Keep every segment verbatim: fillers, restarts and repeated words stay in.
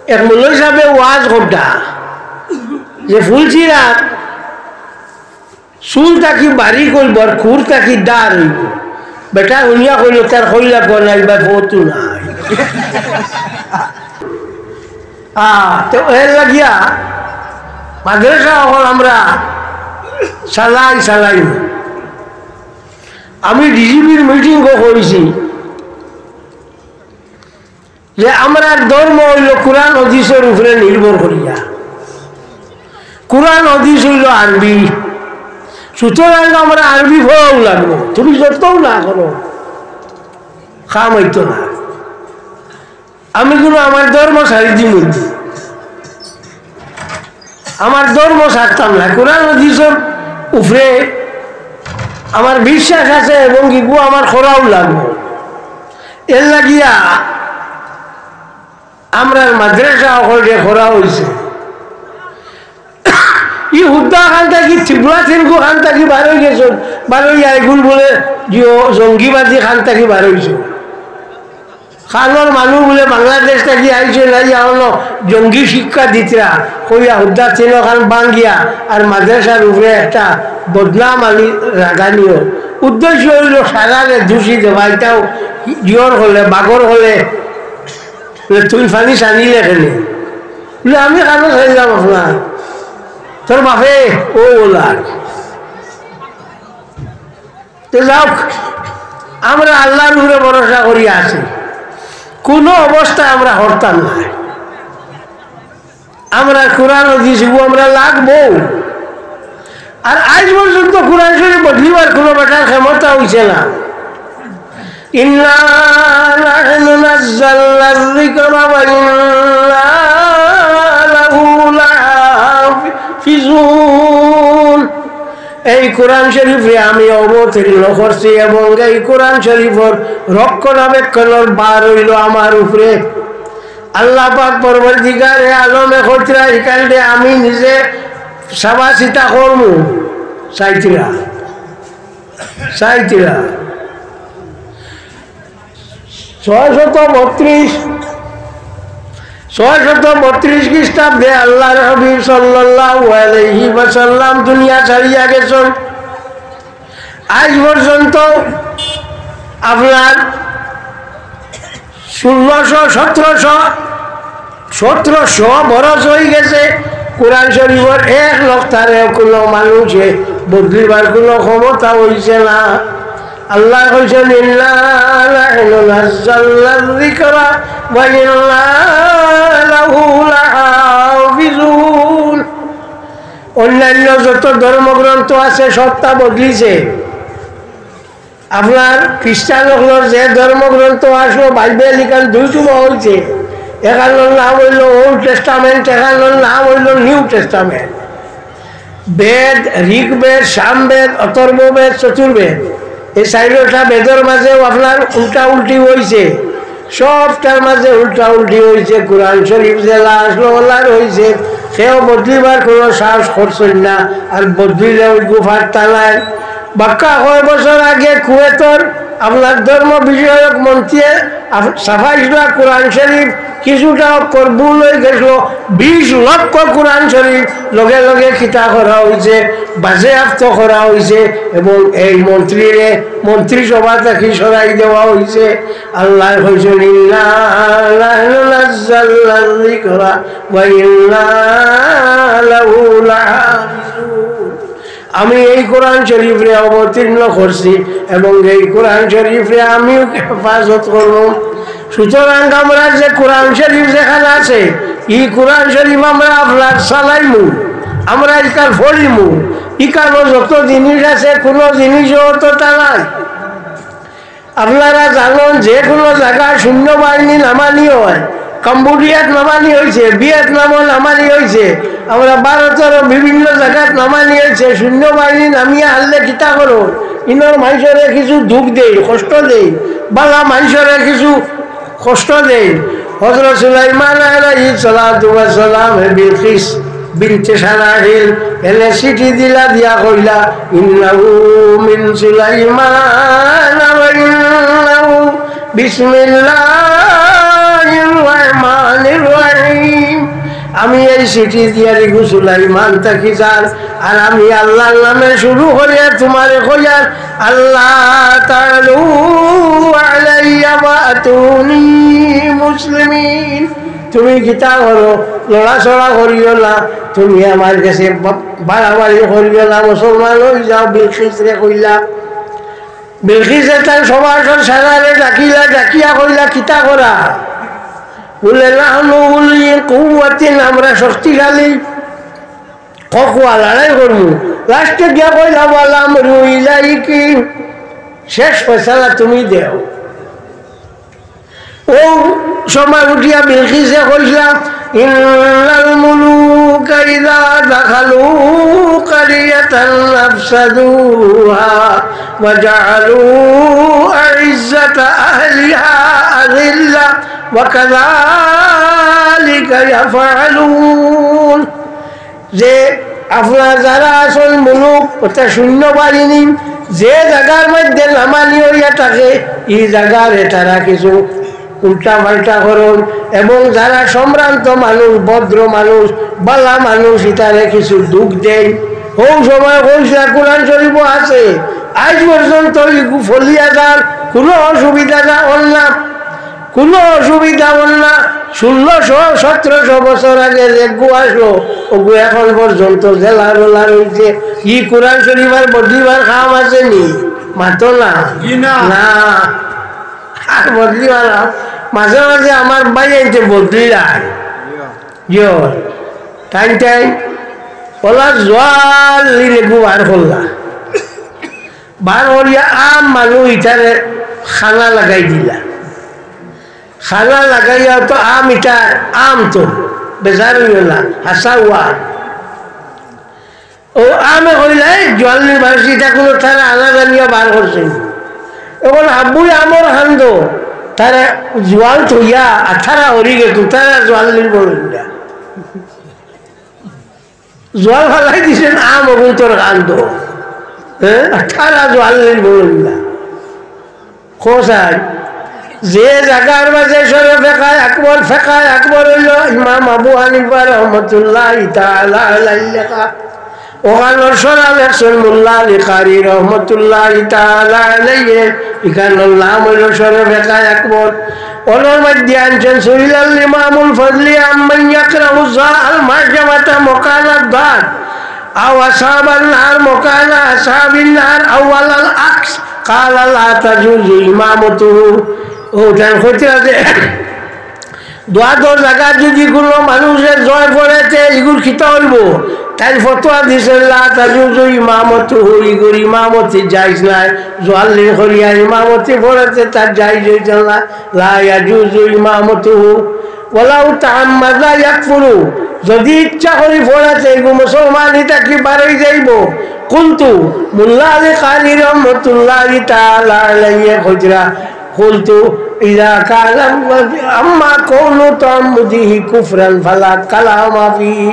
এক মৌলভী সাবে ওয়াজ করতা যে ফুলছিরা চুল থাকি বারিক অইবো আর খুর থাকি দার অইবো। বেটা হুনিয়া কইলো, "তার কইলা কোন আইবা ফতু নাই।" আ, তো এর লাগিয়া মাদ্রাসা অকল আমরা চালাই, চালাই। আমি ডিজিবির মিটিংও কইছি, যে আমরার ধর্ম অইলো কুরআন হাদিসর উপরে নির্ভর করিয়া। কুরআন হাদিস অইলো আরবি, সুতরাং আমরা আরবি পড়াও লাগবো। তুমি যতও না করো, কাম অইতো না। আমি কুনু আমার ধর্ম ছাড়ি দিমু নি? আমার ধর্ম ছাড়তাম না। কুরআন হাদিসর উপরে আমার বিশ্বাস আছে এবং ইগু আমার করাও লাগবো। এর লাগিয়া আমরার মাদ্রাসা অকল যে করা অইছে, ই হুদ্দা খান থাকি, ত্রিপুরা তেলগু খান থাকি বারই গেছইন, বারই আইগুল বলে জিও জঙ্গিবাদী খান থাকি বারইছে। খানোর মানুষ বলে বাংলাদেশ থাকি আইছে, নাই অনো জঙ্গি শিক্ষা দিতরা, কইয়া হুদ্দা তিনখান ভাঙ্গিয়া আর মাদ্রাসার উপরে একটা বদনাম আনি রাগানিও। উদ্দেশ্য অইলো সারারে দোষী দেওয়া, ইটাও জিওর হলে, বাগর হলে, বলে, "তুই পানি ছাড়িলে কেনে?" বলে, "আমি খানো ছাড়িলাম আপনার, তোর বাপে ও ওলার।" তো যাউক, আমরা আল্লাহর উপরে ভরসা করি আছি, কুনু অবস্থায় আমরা হরতাম না। আমরা কুরআন হাদিস ইগু আমরা লাগবো। আর আইজ পর্যন্ত কুরআন শরীফ বদলিবার কুনু বেটার ক্ষমতা অইছে না। ইন্না নাহনু নাজ্জালনা যিকরা ওয়া ইন্না লাহু লাহাফিজুন। এই কুরআন শরীফরে আমি অবতীর্ণ করছি এবং এই কুরআন শরীফর রক্ষণাবেক্ষণর ভার অইলো আমার উপরে। আল্লাহ পাক পরওয়ারদিগারে আলমে কইতরা, ইখানরে আমি নিজে চাবা চিতা করমু, চাইতরা, চাইতরা। ছয় শত বত্রিশ, ছয় শত বত্রিশ খ্রিস্টাব্দে আল্লাহর হাবিব সাল্লাল্লাহু আলাইহি ওয়াসাল্লাম দুনিয়া ছাড়িয়া গেছইন। আইজ পর্যন্ত আপনার ষোলোশো, সতেরোশো, সতেরোশো বরস অই গেছে, কুরআন শরীফর এক লকতারে কুনু মানুষে বদলিবার কুনু ক্ষমতা অইছে না। আল্লায় কইছইন, "ইন্না নাহনু নাজ্জালনা যিকরা ওয়া ইন্না লাহু লাহাফিজুন।" অন্যান্য যত ধর্মগ্রন্থ আছে, সবতা বদলিছে। আপনার খ্রিস্টান অকলর যে ধর্মগ্রন্থ আছলো, বাইবেল, ইখান দুই টুকরা অইছে। এখানর নাম অইলো Old Testament, এখানর নাম অইলো New Testament। বেদ, ঋগ্বেদ, সামবেদ, অথর্ববেদ, চতুর্বেদ, এই চাইরোটা বেদর মাঝেও আপনার উল্টা উল্টি অইছে। সবটার মাঝে উল্টা উল্টি অইছে। কুরআন শরীফ যেলা আছলো অলা রইছে, কেউ বদলিবার কুনু সাহস করছইন না। আর বদলিলে অউ গুফার তালায় বাক্কা কয় বছর আগে কুয়েতর আপনার ধর্ম বিষয়ক মন্ত্রীয়ে আফ-, ছাপাইছলা কুরআন শরীফ, কিছুটা অক্ষর ভুল অই গেছলো, বিশ লক্ষ কুরআন শরীফ লগে লগে কিতা করা অইছে, বাজেয়াপ্ত করা অইছে এবং এই মন্ত্রীরে মন্ত্রিসভা থাকি সরাই দেওয়া অইছে। আল্লায় কইছইন, "ইন্না নাহনু নাজ্জালনা যিকরা ওয়া ইন্না লাহু লাহাফিজুন।" আমি এই কুরআন শরীফরে অবতীর্ণ করছি এবং এই কুরআন শরীফরে আমিউ হেফাজত করমু। সুতরাং আমরা যে কুরআন শরীফ যেখান আছে, ই কুরআন শরীফ আমরা আপনার চালাইমু, আমরা ইখান পড়িমু, ইখানো যত জিনিস আছে, কুনু জিনিসও অততা নাই। আপনারা জানইন, যে কুনু জাগাত সৈন্য বাহিনী নামানি অয়, কম্বোডিয়াত নামানি অইছে, ভিয়েতনামো নামানি অইছে, আমরা ভারতর বিভিন্ন জাগাত নামানি অইছে, সৈন্য বাহিনী নামিয়া হারলে কিতা করইন? ইনর মানষরে কিছু দুখ দেইন, কষ্ট দেইন, ভালা মানষরে কিছু কষ্ট দেইন। হযরত সুলাইমান আলাইহিস সালাতু ওয়াস সালামে বিলকিস বিনতে সারাহিল এনে চিঠি দিলা, দিয়া কইলা, "ইন্নাহু মিন সুলাইমান ওয়া ইন্নাহু বিসমিল্লাহির রহমানির রহিম।" আমি এই চিঠি দিয়ার ইগু সুলাইমান থাকি যার, আর আমি আল্লাহর নামে শুরু করিয়া তোমারে কইয়ার, আল্লা তালু আলাইয়া ওয়াতুনি মুসলিমিন। তুমি কিতা করো, লড়াচড়া করিও না, তুমি আমার গেছে বা-, বাড়াবাড়ি করিও না, মুসলমান অই যাও, বিলকিসরে কইলা। বিলকিসে তার সভাসদ সারারে ডাকিলা, ডাকিয়া কইলা, কিতা করা? বলে, নাহনু উলি কুওয়াতিন, আমরা শক্তিশালী, খকুয়া লড়াই করমু। লাস্টে গিয়া কইলা, ওয়াল আমরু ইলাইকি, শেষ ফয়সালা তুমি দেও। ও সময় উঠিয়া বিলকিসে কইলা, ইন্নাল মুলুকা ইযা দাখালু কারিয়াতান আফসাদুহা ওয়া জাআলু আইজ্জাতা আহলিহা আযিল্লা ওয়া কাযালিকা ইয়াফআলুন। যে আপনার যারা আছইন মুলুক, অর্থাৎ সৈন্য বাহিনী, যে জাগার মধ্যে নামানি অইয়া থাকে, ই জাগার তারা কিছু উল্টা পাল্টা করইন, এবং যারা সম্ভ্রান্ত মানুষ, ভদ্র মানুষ, বালা মানুষ, ইতারে কিছু দুখ দেইন। হউ সময় কইছিলা কোরআন শরীফও আছে, আইজ পর্যন্ত ইগু ফলিয়া যার, কুনু অসুবিধা না অর না। কুনু অসুবিধা অর না। ষোলোশো, সতেরোশো বছর আগে যেগু আসলো, ওগু এখন পর্যন্ত জেলা রোলা রইছে। ই কোরআন শরীফ আর বদলিবার কাম আছে নি? মাতো না। জি না। না। আর বদলিবার কাম। মাঝে মাঝে আমার ভাইয়াইন্তে বদলিলায়। ইয়ো। তাইন তাইন ওলা জোয়াল লিলেগু বার করলা। বার করিয়া আম মানুষ ইতারে খানা লাগাই দিলা। খানা লাগাইয়া তো আম ইতা, আম তো বেজার অইও না, হাছা ওয়া। ও আমে কইলা, এই জোয়াল নির্বাচন ইতা কুনু তারা আনা জানিয়া বার করছে। এখন হাবুই আমর কান্দো, তারা জোয়াল থইয়া আঠারা হরি গেতু, তারা জোয়াল নির্বাচন জোয়াল ফালাই দিছেন, আম অগুন্তর কান্দো। হ্যাঁ? তারা জোয়াল নেই বলুন না। কোথায়? যে জাগার মাঝে সরে ফেকায় আকবর, ফেকায় আকবর অইলো ইমাম আবু হানিফা রহমতুল্লাহি তাআলা আলাইহি লেখা। ওখানোর সরা লেখছেন মোল্লা আলী কারি রহমতুল্লাহি তাআলা আলাইহি। ইখানোর নাম অইলো সরে ফেকায় আকবর। অনর মধ্যে আনছেন, সুইলাল ইমামুল ফজলি আম্মান ইয়াকরাহু জাআল মাশামাতা মাকানাদ দার, আও আসহাবান নার মাকানা আসহাবিন নার, আও আলাল আকস, ক্বালা লা তাজুজু ইমামাতুহু। ও, তাই কইতে আছে, দোয়া দোর জাগাত যদি কুনু মানুষে জয় পড়েতে, ইগুর কিতা অইবো? তাই ফতোয়া দিছে, লা তাজুজু ইমামাতুহু, ইগুর ইমামতি জায়েজ নাই। জোয়াল্লি করিয়া ইমামতি পড়েতে তার জায়েজ অইতো না। লা ইয়াজুজু ইমামাতুহু ওয়ালাউ তাআম্মাদা ইয়াকফুরু। যদি ইচ্ছা করি পড়াতে এগু মুসলমানি থাকি বারই যাইবো। কুলতু, মোল্লা আলী কারি রহমতুল্লাহি তাআলা আলাইহি কইতরা, কুলতু, ইযা কানা, আম্মা কাউনু তাআম্মুদিহি কুফরান ফালা কালামা ফিহি।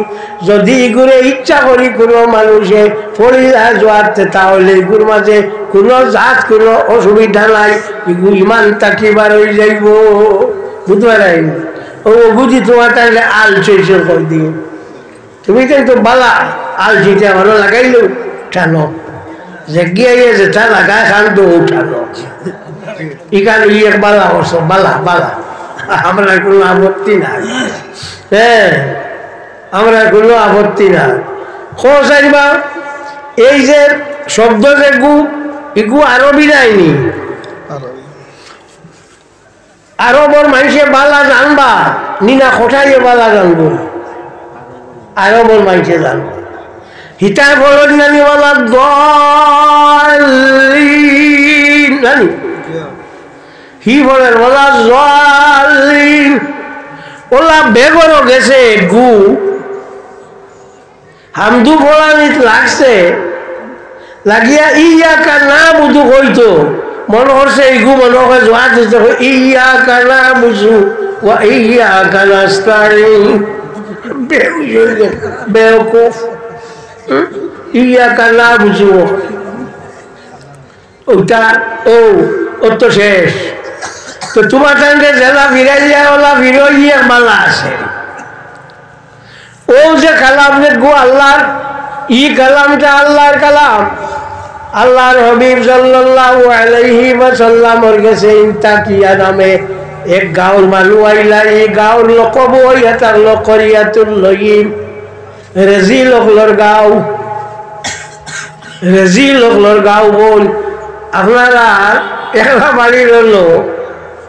যদি ইগুরে ইচ্ছা করি কুনু মানুষে পড়িলা জোয়ারতে, তাহলে ইগুর মাঝে কুনু জাত কুনু অসুবিধা নাই, ইগু ইমান থাকি বারই যাইবো। বুঝতে পারেন? ও বুঝি তোমার তাহলে আল চৈছে কই দিয়ে। তুমি তো, তো বালা আল জিতে আমারও লাগাইলো টানো। যে গিয়ে যেটা লাগায় খান তো উঠানো। ইকান ই এক বালা অবশ্য, বালা, বালা। আমরা কোনো আপত্তি নাই। হ্যাঁ, আমরা কোনো আপত্তি নাই। খোঁজ আইবা, এই যে শব্দ যেগু, ইগু আরবি নাইনি। আরবর মানষে বালা জানবা, নি না খটাইয়ে বালা জানবো। আরবর মানষে জানবো। হিতায় বলদ নানি বালা দলিন নানি। হি বলের বালা দলিন। ওলা বেগরও গেছে গু। হামদু ফলানিত লাগছে, লাগিয়া ইয়াকা নাবুদু কইতো, মনো করছে ইগু মনো করে জোয়ার দিতে কয়, ইয়াকা নাবুদু ওয়া ইয়াকা নাস্তাইন। বেহুশ অই গেল, বেওকুফ। হুম? ইয়াকা নাবুদু। ওটা, ও, ও তো শেষ। তো তোমার সঙ্গে জেলা ফিরাইয়া ওলা ফিরোই এক বালা আছে। ও যে কালাম যেগু আল্লাহর, ই কালামটা আল্লাহর কালাম। আল্লাহর হাবিব সাল্লাল্লাহু আলাইহি ওয়াসাল্লামর গেছে ইনতাকিয়া নামে এক গাঁওর মানুষ আইলা। ই গাঁওর লকব অইয়া তার লকরিয়াতুল লইম, রেজিল অকলর গাঁও। রেজিল অকলর গাঁও বল। আপনারা একলা বাড়ির হলো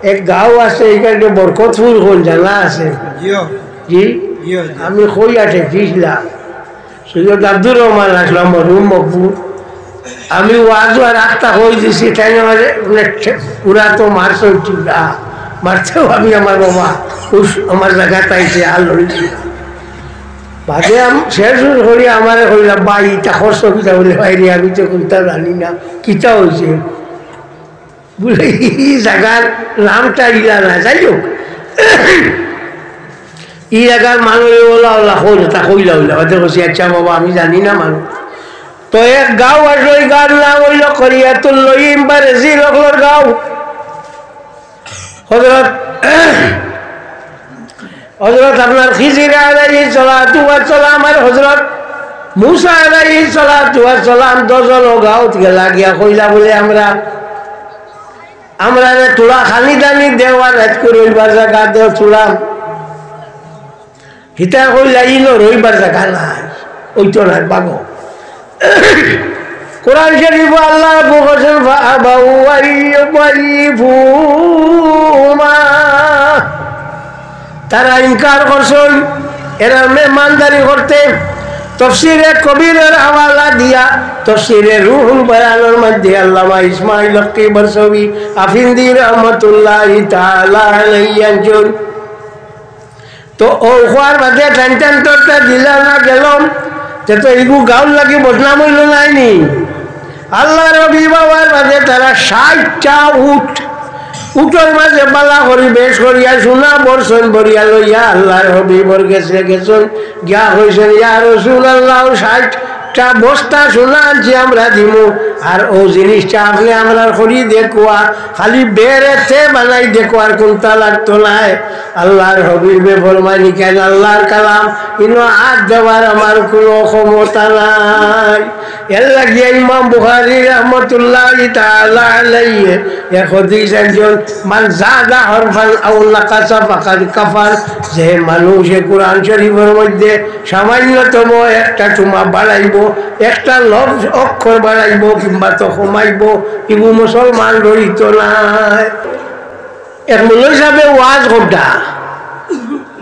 এক গাঁও আছে, এখানে বরকতপুর কোন জানা আছে? জিও। জি? জিও, জিও। আমি কই আটে দিছিলাম। সৈয়দ আব্দুর রহমান আসলাম মরহুম মকবুল। আমি ওয়াজ আর আত্মা কই দিছি, তাই না? মানে, মানে, পুরা তো মারছে, মারতেও আমি আমার বাবা, উস, আমার জায়গা তাইছে, আর লড়ছি। বাদে আম-, শেষ করি আমারে কইলা, "ভাই, ইটা খরচ কিতা?" বলে, "ভাই রে, আমি তো কুনতা জানি না, কিতা অইছে?" বলে, "ই জাগার নামটা ইলা না, যাই হোক, ই জাগার মানুষ ওলা ওলা কইল, তা কইলা ওলা।" বাদে কইছি, "আচ্ছা বাবা, আমি জানি না মানুষ।" তো এক গাঁও আসলো, ই গাঁওর নাম অইলো করিয়াতুল লইম বা রেজিল অকলর গাঁও। হযরত, হযরত আপনার খিজির আলাইহিস সালাতু ওয়াস সালাম আর হযরত মুসা আলাইহিস সালাতু ওয়াস সালাম দুইজন গাঁওত গেলা গিয়া কইলা বলে, "আমরা, আমরারে থুড়া খানি দানি দেও আর রাইত করে রইবার জাগা দেও থুড়া।" হিতা কইলা, "ইনো রইবার জাগা নাই, অইতো নায়, ভাগো।" কোরআন শরীফো আল্লাহ রাব্বুল কইছেন, "ফাআবাউ আন ইউদাইয়িফুহুমা।" তারা ইনকার করছইন এরার মেহমানদারি করতে। তফসিরে কবিরের হাওয়ালা দিয়া, তফসিরে রুহুল বয়ানর মধ্যে আল্লামা ইসমাইল হক্কি বরসবি আফিন্দি রহমতুল্লাহি তাআলা আলাইহি আনছইন, তো অউ কওয়ার বাদে টান টান তরতা দিলা না গেলাম, তে তো ইগু গাঁওর লাগি বদনাম অইলো নায় নি? আল্লাহর হাবিব আওয়ার বাদে তারা ষাইটটা উট, উটর মাঝে বালা করি বেশ করিয়া সোনা বরছইন বরিয়া লইয়া আল্লাহর হাবিবর গেছে গেছইন, গিয়া কইছইন, "ইয়া রাসূলুল্লাহ, ষাইটটা বস্তা সোনা আনছি আমরা দিমু, আর অউ জিনিসটা আপনে আমরার করি দেখউক্কা, খালি বেরেতে বানাই দেখউক্কা, আর কুনতা লাগতো নায়।" আল্লাহর হাবিবে ফরমাইন, "কেন আল্লাহর কালাম, ইনো আত দেওয়ার আমার কুনু ক্ষমতা নাই।" এর লাগিয়া ইমাম বুখারী রহমতুল্লাহি তাআলা আলাইহি এক হাদিস আনছইন, "মান জাদা হরফান আও নাকাসা ফাকাদ কাফার।" যে মানুষে কোরআন শরীফর মধ্যে সামান্যতম একটা চুমা বাড়াইবো, একটা লফজ অক্ষর বাড়াইবো কিংবা তো কমাইবো, ইগু মুসলমান রইতো নায়। এক মৌলভী সাবে ওয়াজ করতা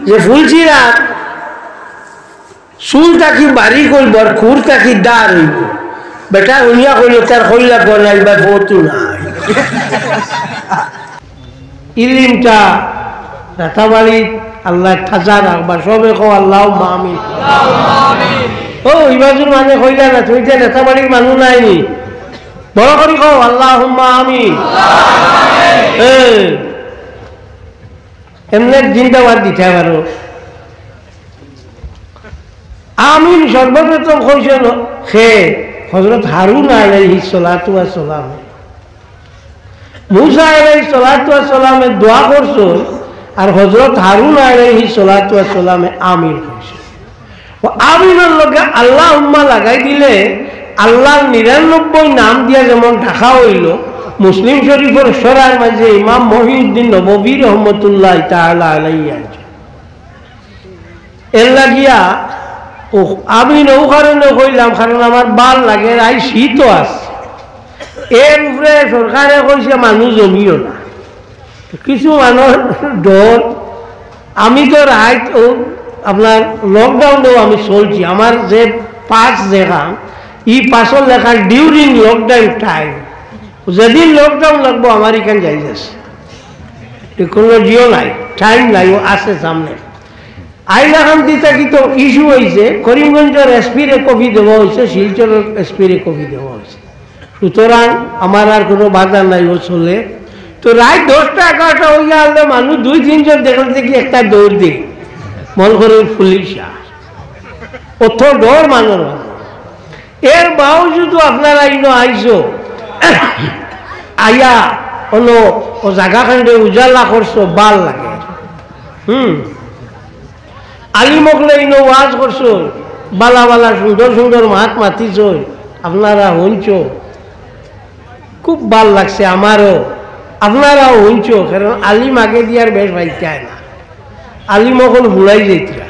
যে ফুলছিরা চুল থাকি বাড়ি করবো আর খুর থাকি দাঁড় অইবো। বেটা হুনিয়া কইলো, "তার কইলা কোন আইবা ফতু নাই।" ইলিমটা রাতাবাড়ি আল্লাহ তাজা রাখবা, সবে কও আল্লাহুম্মা আমিন। ও ইবাজুর মানে কইলা না, তুমি যে রাতাবাড়ির মানুষ নাইনি, বড় করি কও আল্লাহুম্মা আমিন। এ, এমনে জিন্দাবাদ দিতে পারো। আমিন সর্বপ্রথম কইছইন কে? হযরত হারুন আলাইহিস সালাতু ওয়াস সালাম। মুসা আলাইহিস সালাতু ওয়াস সালামে দোয়া করছইন, আর হযরত হারুন আলাইহিস সালাতু ওয়াস সালামে আমিন কইছইন। ও আমিনর লগে আল্লাহুম্মা লাগাই দিলে আল্লাহর নিরানব্বই নাম দিয়া যেমন ডাকা অইলো, মুসলিম শরীফর শরার মাঝে ইমাম মহিউদ্দিন নববী রহমতুল্লাহ তাআলা আলাইহি আনছইন। এর লাগিয়া ও আমি নৌ কারণে কইলাম, কারণ আমার বার লাগে, রাই শীত আছে। এর উপরে সরকারে কইছে মানুষ জমিও না। কিছু মানুষ ডর। আমি তো রাইত ও আপনার লকডাউনেও আমি চলছি। আমার যে পাস যেখান, ই পাসর লেখা during lockdown time। যেদিন লকডাউন লাগবো, আমার এখান যাই যাচ্ছে। টেকনোলজিও নাই, টাইম নাই, ও আছে সামনে। আইলাকান্দি থাকি তো ইস্যু অইছে, করিমগঞ্জর এসপিরে কপি দেওয়া অইছে, শিলচরর এসপিরে কপি দেওয়া অইছে। সুতরাং আমার আর কোনো বাধা নাই, ও চলে। তো রাইত দশটা এগারোটা অইয়া আনলে মানুষ দুই তিনজন দেখলে দেখি একটা দৌড় দেয়, মনে করে পুলিশ আর অত ডর মানুষ। এর বাবজুদও আপনারা ইনো আইছো, আইয়া অনো ও জাগা খান্ডে উজালা করছো, বার লাগে। হুম, আলিম অকলে ইনো ওয়াজ করছইন, বালা বালা সুন্দর সুন্দর মাত মাতিছইন, আপনারা হুনছো, খুব ভালা লাগছে আমারও, আপনারাও হুনছো, কারণ আলিম আগে দিয়ার বেশ পাইতায় না, আলিম অকল ফুরাই যাইতরা।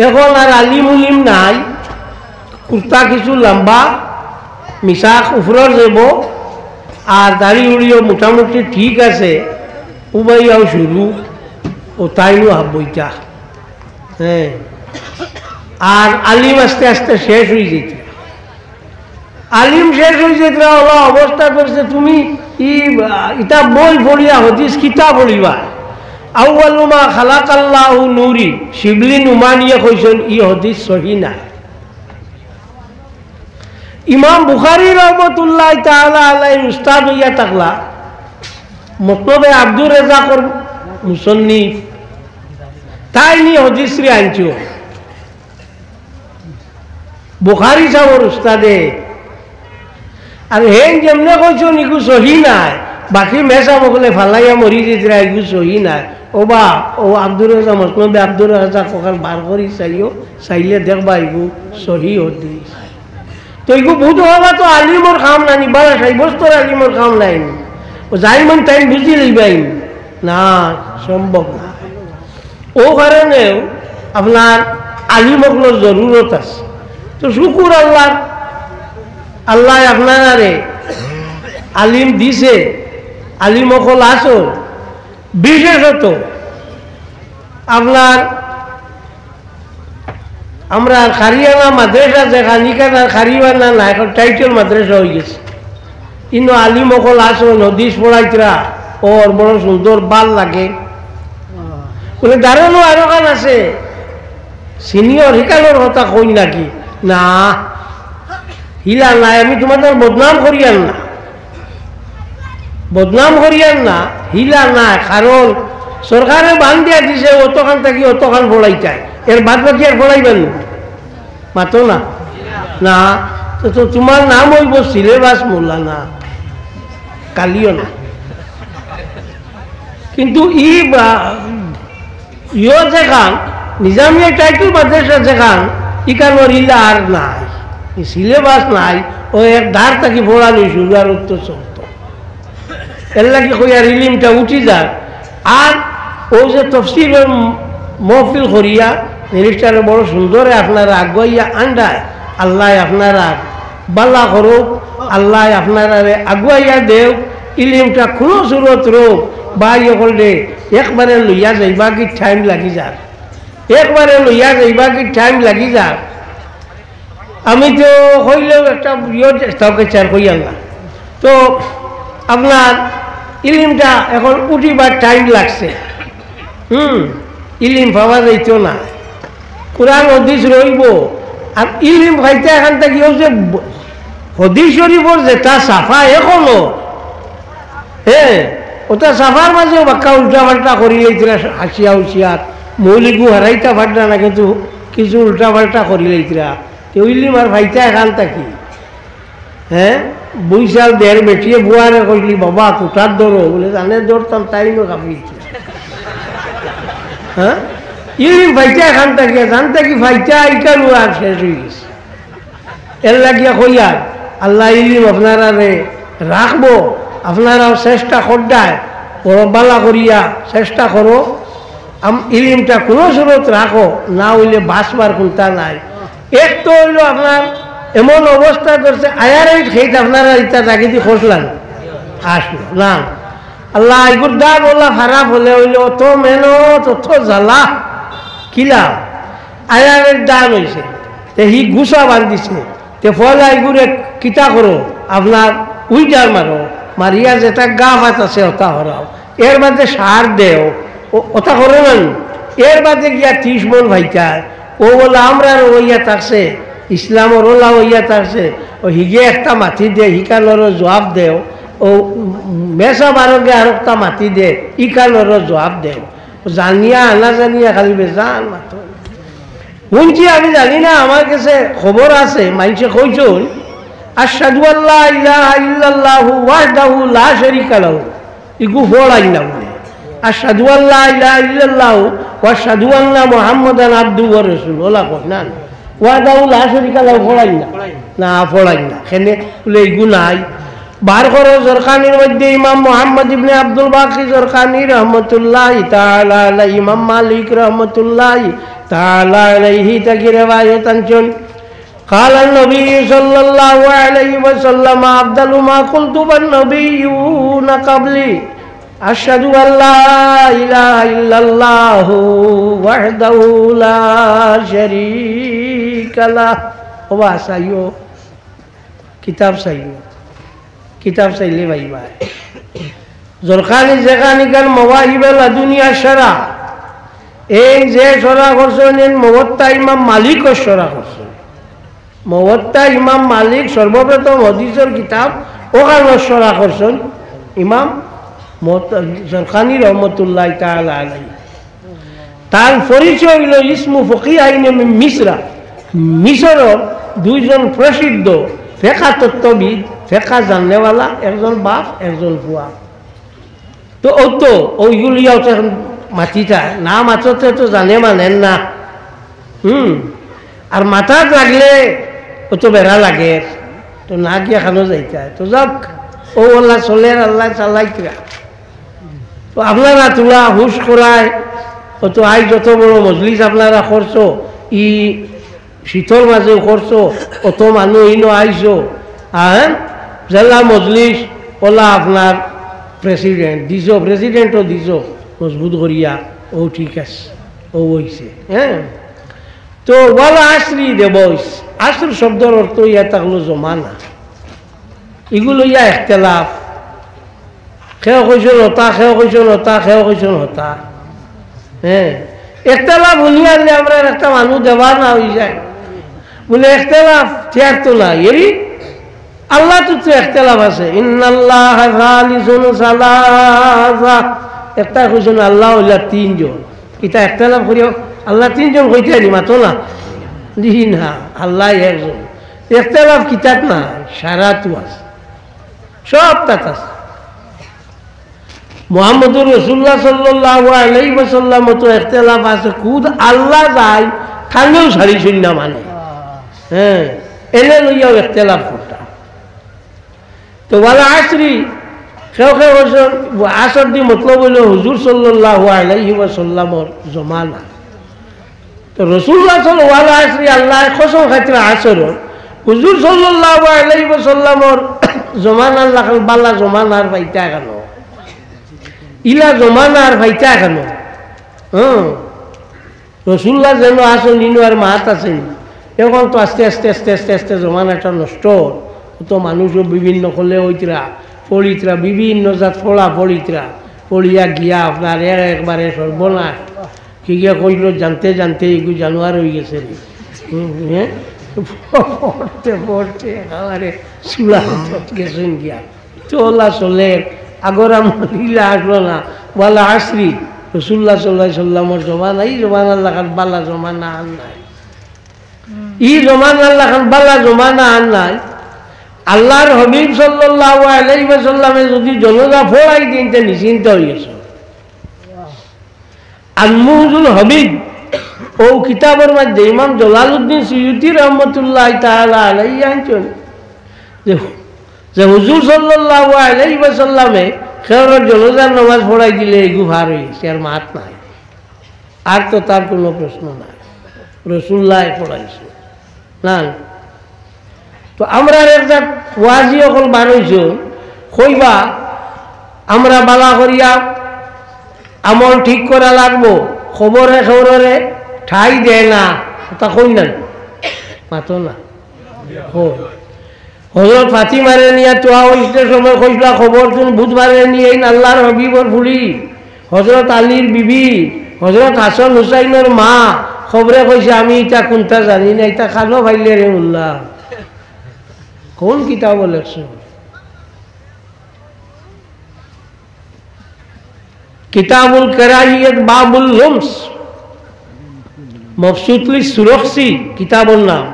এখন আর আলিম উলিম নাই, কুর্তা কিছু লম্বা, মিশাক উফরর যাব, আর দাড়ি উড়িও মোটামুটি ঠিক আছে, উবাইয়াও শুরু, ও তাইনও হাব্বইতা। হ্যাঁ, আর আলিম আস্তে আস্তে শেষ অই যাইতরা। আলিম শেষ অই যাইতরা, অলা অবস্থা করছে, তুমি ই, ইতা বই পড়িয়া হদিস কিতা পড়িবা? আউয়ালু মা খালাকাল্লাহু নূরি, শিবলি নুমানিয়ে কইছইন, ই হদিস সহি নায়। ইমাম বুখারী রহমতুল্লাহ তাআলা আলাইহির উস্তাদ অইয়া থাকলা, মতলবে আব্দুর রাজ্জাকর মুসন্নিফ, তাইন ই হদিসরে আনছইন। বুখারী সাবর উস্তাদে। আর হেইন যেমনে কইছইন ইগু সহি নায়, বাকি মেসাব অকলে ফালাইয়া মরি যাইতরা, ইগু সহি নায়। ও বা, ও আব্দুর রাজ্জাক, মসনদে আব্দুর রাজ্জাক অখান বার করি চাইও, চাইলে দেখবা ইগু সহি হদিস। তো ইগু বুঝ হবা তো আলিমর কাম নানি, বালা সাব্যস্তর আলিমর কাম নায়নি। ও যাইন মানে তাইন বুঝি লইবাইন। না, সম্ভব না। ও কারণেও আপনার আলিম অকলর জরুরত আছে। তো শুকুর আল্লাহর, আল্লায় আপনারারে আলিম দিছে, আলিম অকল আছইন। বিশেষত আপনার আমরার কারিয়ানা মাদ্রাসা যেখান, ইখান আর কারিয়ানা না, এখন টাইটেল মাদ্রাসা অই গেছে। ইনো আলিম অকল আছইন, হদিস পড়াইতরা, ওর বড় সুন্দর, ভালা লাগে। বলে, দারুণও আরোখান আছে, সিনিয়র, হিকানোর কথা কই নাকি? না, হিলা নায়, আমি তোমাদের বদনাম করিয়ার না। বদনাম করিয়ার না, হিলা নায়, কারণ সরকারে বান্দিয়া দিছে, অতখান থাকি অতখান পড়াইতায়, এর বাদ বাকি আর পড়াইবার না। মাতো না? না। তো, তো তোমার নাম অইবো সিলেবাস মৌলানা, কালিও না। কিন্তু ই বা-, ইয়ো যেখান, নিজামিয়া টাইটেল মাদ্রাসা যেখান, ইখানোর ইলা আর নাই, ই সিলেবাস নাই, ও এক ধার থাকি পড়ানি শুরু আর উত্তর চলতো। এর লাগি কইয়ার ইলিমটা উঠি যার। আর ও যে তফসিরর মহফিল করিয়া, জিনিসটারে বড় সুন্দরে আপনারা আগুয়াইয়া আনরায়, আল্লায় আপনারার বালা করুক, আল্লায় আপনারারে আগুয়াইয়া দেউক, ইলিমটা কুনু সুরত রউক, ভাই অকলরে একবারে লইয়া যাইবা কি টাইম লাগি যার, একবারে লইয়া যাইবা কি টাইম লাগি যার। আমি তো কইলেও একটা ইয়ে চেষ্টাও করছি আর কইয়ার না। তো আপনার ইলিমটা এখন উঠিবার টাইম লাগছে। হুম, ইলিম পাওয়া যাইতো না, কোরআন হদিস রইবো। আর ইলিম পাইতা এখান থাকি, ও যে ব-, হদিস শরীফর যেটা ছাপা এখনো, হ্যাঁ, ওটা ছাপার মাঝেও বাক্কা উল্টা পাল্টা করি লইতরা, হাসিয়া হুশিয়ার, মৌলিকগু হারাইতা পারতা না, কিন্তু কিছু উল্টা পাল্টা করি লইতরা। তে ইলিম আর পাইতা এখান থাকি। হ্যাঁ, বইছাল দের বেটিয়ে বুয়ারে কইলি, "বাবা, কুঠার ধরো।" বলে, "জানে ধরতাম, তাইনও কাঁপিছে।" হ্যাঁ, ইলিম পাইতা এখান থাকি, জান থাকি পাইতা, ইখান আর শেষ অই গেছে। এর লাগিয়া কইয়ার, আল্লায় ইলিম আপনারারে রাখবো, আপনারাও চেষ্টা কররায়, বড় বালা করিয়া চেষ্টা করো, আম-, ইলিমটা কুনু সুরত রাখো, না অইলে বাঁচবার কুন্তা নাই। এক তো অইলো আপনার এমন অবস্থা করছে, আয়ার এই খেত আপনারা ইতা জাগিদি খসলান আসলো না। আল্লাহ, ইগুর দান অলা খারাপ অইলে অইলো অত মেহনত, অত জ্বালা, কিলা? আয়ারের দান অইছে, তে হি গুছা বান্ধিছে, তে ফলা ইগুরে কিতা করো, আপনার উইডার মারো, মারিয়া যেটা গা ফাত আছে ওটা হরাও, এর বাদে সার দেও, ও-, ওটা করো না নি? এর বাদে গিয়া ত্রিশ মন পাইতায়, ও বলে আমরার অইয়া থাকছে, ইসলামর অলা অইয়া থাকছে, ও হিগে একটা মাতি দে, হিকানোরও জবাব দেও, ও মেসা বারোগে আর একটা মাতি দে, ইকানোরও জবাব দেও। জানিয়া না জানিয়া খালি বেজান মাতো। হুনছি, আমি জানি না, আমার গেছে খবর আছে, মাইনষে কইছইন, "আশহাদু আল্লা ইলাহা ইল্লাল্লাহু ওয়াহদাহু লা শারীকা লাহু।" ইগু পড়াইন না বুলে। আশহাদু আল্লা ইলাহা ইল্লাল্লাহু ওয়া আশহাদু আন্না মুহাম্মাদান আবদুহু ওয়া রাসূলুহু, অলা কয় না? ওয়াহদাহু লা শারীকা লাহু পড়ইন না? না, পড়ইন না। কেনে বুলে ইগু নাই। বার করো জরকানির মধ্যে ইমাম মুহাম্মদ ইবনে আব্দুল বাকি জরকানি রহমতুল্লাহি তাআলা আলাইহি, ইমাম মালিক রহমতুল্লাহি তাআলা আলাইহি থাকি রেওয়ায়ত আনছইন। قال النبي صلى الله عليه وسلم: أفضل ما قلت والنبيون قبلي، أشهد أن لا إله إلا الله وحده لا شريك له। ও বা, চাইও, কিতাব চাইও, কিতাব চাইলে পাইবা। জরকানি যেখান ইখান মওয়াহিবে লাদুনিয়া শরা, এই যে শরা করছইন, এই মুওয়াত্তা ইমাম মালিকর শরা করছইন। মুওয়াত্তা ইমাম মালিক সর্বপ্রথম হাদিসর কিতাব, অখানর শরা করছইন ইমাম মুওয়াত্তা জরকানি রহমতুল্লাহি তাআলা আলাইহি। তার পরিচয় অইলো ইসমু ফকিহাইনে মিন মিসরা, মিসরর দুইজন প্রসিদ্ধ ফেকা তত্ত্ববিদ, ফেকা জাননেওয়ালা, একজন বাপ, একজন পুয়া। তো অউ তো, অউ ইগুলিয়াও তো এখন মাতিতা, না মাততে তো জানে মানের না। হুম, আর মাতাত লাগলে অউ তো বেড়া লাগে, তো না গিয়া খানো যাইতা। তো যাউক, অউ আল্লাহ চলের, আল্লাহ চালাইতরা। তো আপনারা তুলা হুশ করায়, অউ তো আইজ যত বড় মজলিস আপনারা করছো, ই শীতর মাঝে করছো, অত মানুষ ইনো আইছো, আর জেলা মজলিস, অলা আপনার প্রেসিডেন্ট দিছো, প্রেসিডেন্টও দিছো মজবুত করিয়া, অউ ঠিক আছে, অউ অইছে, হ্যাঁ। তো ওয়াল আশরি দেবইস, আশর শব্দর অর্থ ইয়া থাকলো জমানা। ইগু লইয়া এখতেলাফ। কেউ কইছইন অতা, কেউ কইছইন অতা, কেউ কইছইন অতা। হ্যাঁ, এখতেলাফ হুনিয়া আনলে আমরার একটা মানুষ দেওয়ানা অইযায়। বুলে, এখতেলাফ তিয়ার তো না, এরি আল্লাহ তো, তো এখতেলাফ আছে। ইন্নাল্লাহা সালিসু সালাসা। একটা কইছইন আল্লাহ অইলা তিনজন। ইতা এখতেলাফ করিও, আল্লাহ তিনজন কইতে নি, মাতো না। জি না, আল্লাহ একজন। এখতেলাফ কিতাত না, সারাতু আছে। সব তাত আছে। মুহাম্মদুর রাসূলুল্লাহ সাল্লাল্লাহু আলাইহি ওয়াসাল্লামও তো এখতেলাফ আছে, খুদ আল্লাহ যাই, তানেও সারি শূন্য মানে। হ্যাঁ, এনে লইয়াও এখতেলাফ করতা। তো ওয়াল আশরি, কেউ কেউ কইছইন, আশর দি মতলব অইলো হুজুর সাল্লাল্লাহু আলাইহি ওয়াসাল্লামর জমানা। তো রাসূলুল্লাহ সাল্লাল্লাহু আলাইহি ওয়াসাল্লাম, আল্লাহ কসম খাইতরা আশরর, হুজুর সাল্লাল্লাহু আলাইহি ওয়াসাল্লামর জমানার লাখান বালা জমানা আর পাইতা কেনে? ইলা জমানা আর পাইতা কেনে? হ্যাঁ, রাসূলুল্লাহ যেন আছইন, ইনো আর মাত আছইন। এখন তো আস্তে আস্তে, আস্তে আস্তে, আস্তে জমানাটা নষ্ট। তো মানুষও বিভিন্ন কলে অইতরা, পড়িতরা, বিভিন্ন জাত পড়া পড়িতরা, পড়িয়া গিয়া আপনার এ-, একবারে সর্বনাশ। কি গিয়া কইলো, জানতে জানতে এগু জানোয়ার অইগেছে রে। হুম, হ্যাঁ? পড়তে পড়তে একেবারে চূড়াত গেছইন গিয়া। তো আল্লাহ চলের, আগর আমল ইলা আসলো না। ওয়াল আশরি, রাসূলুল্লাহ সাল্লাল্লাহু আলাইহি ওয়াসাল্লামর জমানা, ই জমানার লাখান বালা জমানা আর নাই। ই জমানার লাখান বালা জমানা আর নাই। আল্লাহর হাবিব সাল্লাল্লাহু আলাইহি ওয়াসাল্লামে যদি জানাজা পড়াই দিন, তে নিশ্চিন্ত অইগেছে। আলমুহুজুল হাবিব, অউ কিতাবর মধ্যে ইমাম জালালউদ্দিন সুয়ুতী রহমতুল্লাহি তাআলা আলাইহি আনছইন যে, যে হুজুর সাল্লাল্লাহু আলাইহি ওয়াসাল্লামে কেউর জানাজার নামাজ পড়াই দিলে এগু পার অইগেছে, আর মাত নাই, আর তো তার কুনু প্রশ্ন নাই, রাসূলুল্লায় পড়াইছইন। না, তো আমরার এক জাত ওয়াজি অকল বার অইছইন, কইবা, আমরা বালা করিয়া আমল ঠিক করা লাগবো, কবরে কেউররে ঠাই দেয় না, কথা কইন না, মাতো না। কই? হযরত ফাতিমারে নিয়া তোয়া অইতে সময় কইছলা, কবর তুন ভূত বারে নিয়ে এইন আল্লাহর হাবিবর ফুড়ি। হযরত আলীর বিবি, হযরত হাসান হুসাইনর মা, কবরে কইছে, "আমি ইতা কুনতা জানি না, ইতা খানো পাইলে রে মোল্লা।" কোন কিতাবো লেখছে? কিতাবুল কারাহিয়াত বাবুল লুমস, মবসুতলি সুরখসি কিতাবর নাম।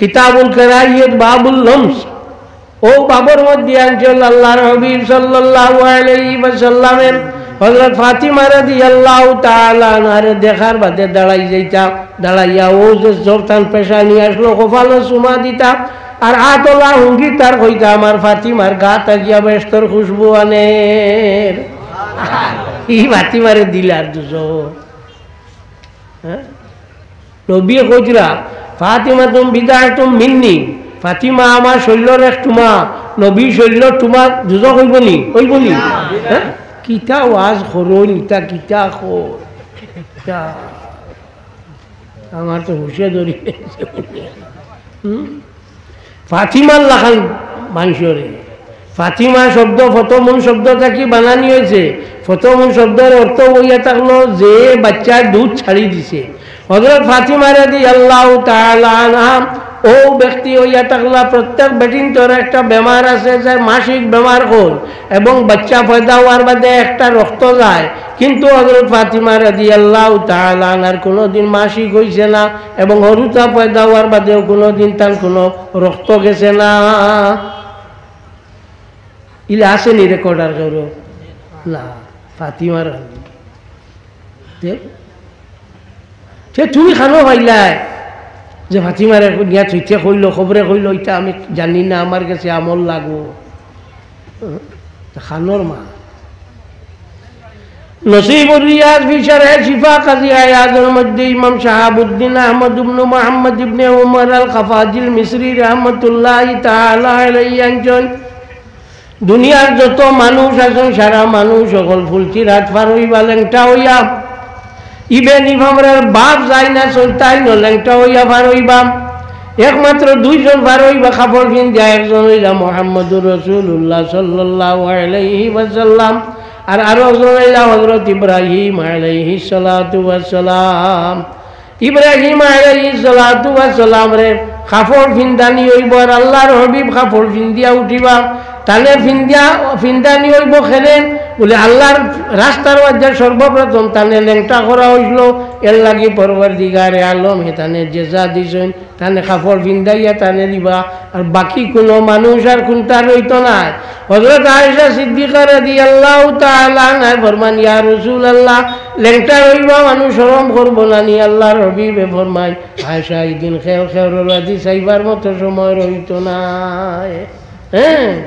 কিতাবুল কারাহিয়াত বাবুল লুমস। অউ বাবর মধ্যে আনছইন আল্লাহর হাবিব সাল্লাল্লাহু আলাইহি ওয়াসাল্লামে হযরত ফাতিমা রাদিয়াল্লাহু তাআলা আনহারে দেখার বাদে দাঁড়াই যাইতা, দাঁড়াইয়া অউ যে জোর তান পেশা নিয়া আসলো, কপালো চুমা দিতা, আর আতলা হুঙ্গি তার কইতা, "আমার ফাতিমার গা থাকিয়া বেহেস্তর খুশবু আনের।" ই ফাতিমারে দিলার দুজো। হ্যাঁ? নবীয়ে কইতরা, "ফাতিমাতুম বিদআতুম মিন্নি।" ফাতিমা আমার শরীলর এক টুমা, নবী শরীলর টুমা দুজো অইবো নি? অইবো নি? হ্যাঁ? কিতা ওয়াজ করইন, ইতা কিতা কর? ইতা আমার তো হুশে ধরি। হুম? ফাতিমার লাখান মানষরে। ফাতিমা শব্দ ফতমুন শব্দ থাকি বানানি অইছে। ফতমুন শব্দর অর্থ অইয়া থাকলো যে বাচ্চায় দুধ ছাড়ি দিছে। হযরত ফাতিমা রাদিয়াল্লাহু তাআলা আনহা অউ ব্যক্তি অইয়া থাকলা, প্রত্যেক বেটিন্তর একটা বেমার আছে, যার মাসিক বেমার কয়, এবং বাচ্চা পয়দা অওয়ার বাদে একটা রক্ত যায়, কিন্তু হযরত ফাতিমা রাদিয়াল্লাহু তাআলা আনহার কুনুদিন মাসিক অইছে না, এবং হুরুতা পয়দা অওয়ার বাদেও কুনুদিন তান কুনু রক্ত গেছে না। ইলা আছে নি রেকর্ড আর কেউর? না, ফাতিমার। তে, তে তুমি খানো পাইলায় যে ফাতিমারে নিয়া থইতে কইলো, কবরে কইলো, "ইতা আমি জানি না, আমার গেছে আমল লাগবো।" খানোর মা। নসিবুর রিয়াজ ফি শারহে শিফা কাজী আয়াজর মধ্যে ইমাম শাহাবুদ্দিন আহমদ ইবনে মুহাম্মদ ইবনে উমর আল কাফাজিল মিসরি রহমতুল্লাহি তাআলা আলাইহি আনছইন, দুনিয়ার যত মানুষ আছইন, সারা মানুষ অকল ফুলসিরাত পার অইবা লেংটা অইয়া। ইবে নিফামরার বাপ যায় না, সন্তান লেংটা অইয়া পার অইবা। একমাত্র দুইজন পার অইবা কাপড় ফিন্দিয়া, একজন অইলা মুহাম্মদুর রাসূলুল্লাহ সাল্লাল্লাহু আলাইহি ওয়াসাল্লাম, আর আরো একজন অইলা হযরত ইব্রাহিম আলাইহিস সালাতু ওয়াস সালাম। ইব্রাহিম আলাইহিস সালাতু ওয়াস সালামরে কাপড় ফিন্দানি অইবো, আর আল্লাহর হাবিব কাপড় ফিন্দিয়া উঠিবা। তানে ফিন্দিয়া, ফিন্দানি অইবো কেনে? বলে, আল্লাহর রাস্তার মধ্যে সর্বপ্রথম তানে লেংটা করা অইছিল, এর লাগি পরওয়ারদিগারে আলম হে তানে জেজা দিছইন। তানে কাপড় ফিন্দাইয়া তানে দিবা, আর বাকি কুনু মানুষ আর কুনতা রইতো নায়। হযরত আয়েশা সিদ্দিকা রাদিয়াল্লাহু তাআলা আনহায় ফরমান, "ইয়া রাসূলুল্লাহ, লেংটা রইবা মানুষ শরম করবো না নি?" আল্লাহর হাবিবে ফরমাইন, "আয়েশা, ইদিন খেউ খেউর বাদি চাইবার মতো সময় রইতো নায়।" হ্যাঁ,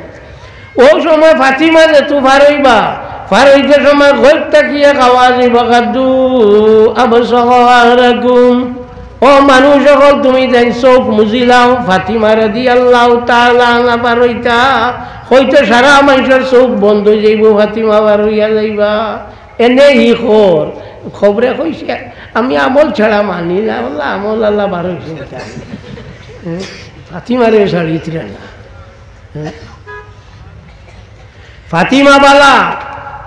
অউ সময় ফাতিমা যেতু পার অইবা, পার অইতে সময় গইব থাকি এক আওয়াজ অইবো, "কাদ্দু আবসারাকুম।" ও মানুষ অকল, তুমি তাইন চউখ মুজিলাও, ফাতিমা রাদিয়াল্লাহু তাআলা আনহা পার অইতা। অইতে সারা মানষর চউখ বন্ধ অই যাইবো, ফাতিমা পার অইয়া যাইবা। এনে ই কর, কবরে কইছে, "আমি আমল ছাড়া মানি না।" বললা, "আমল আল্লাহ পার অইছে।" ফাতিমারে ছাড়িত্রা না। ফাতিমা বালা,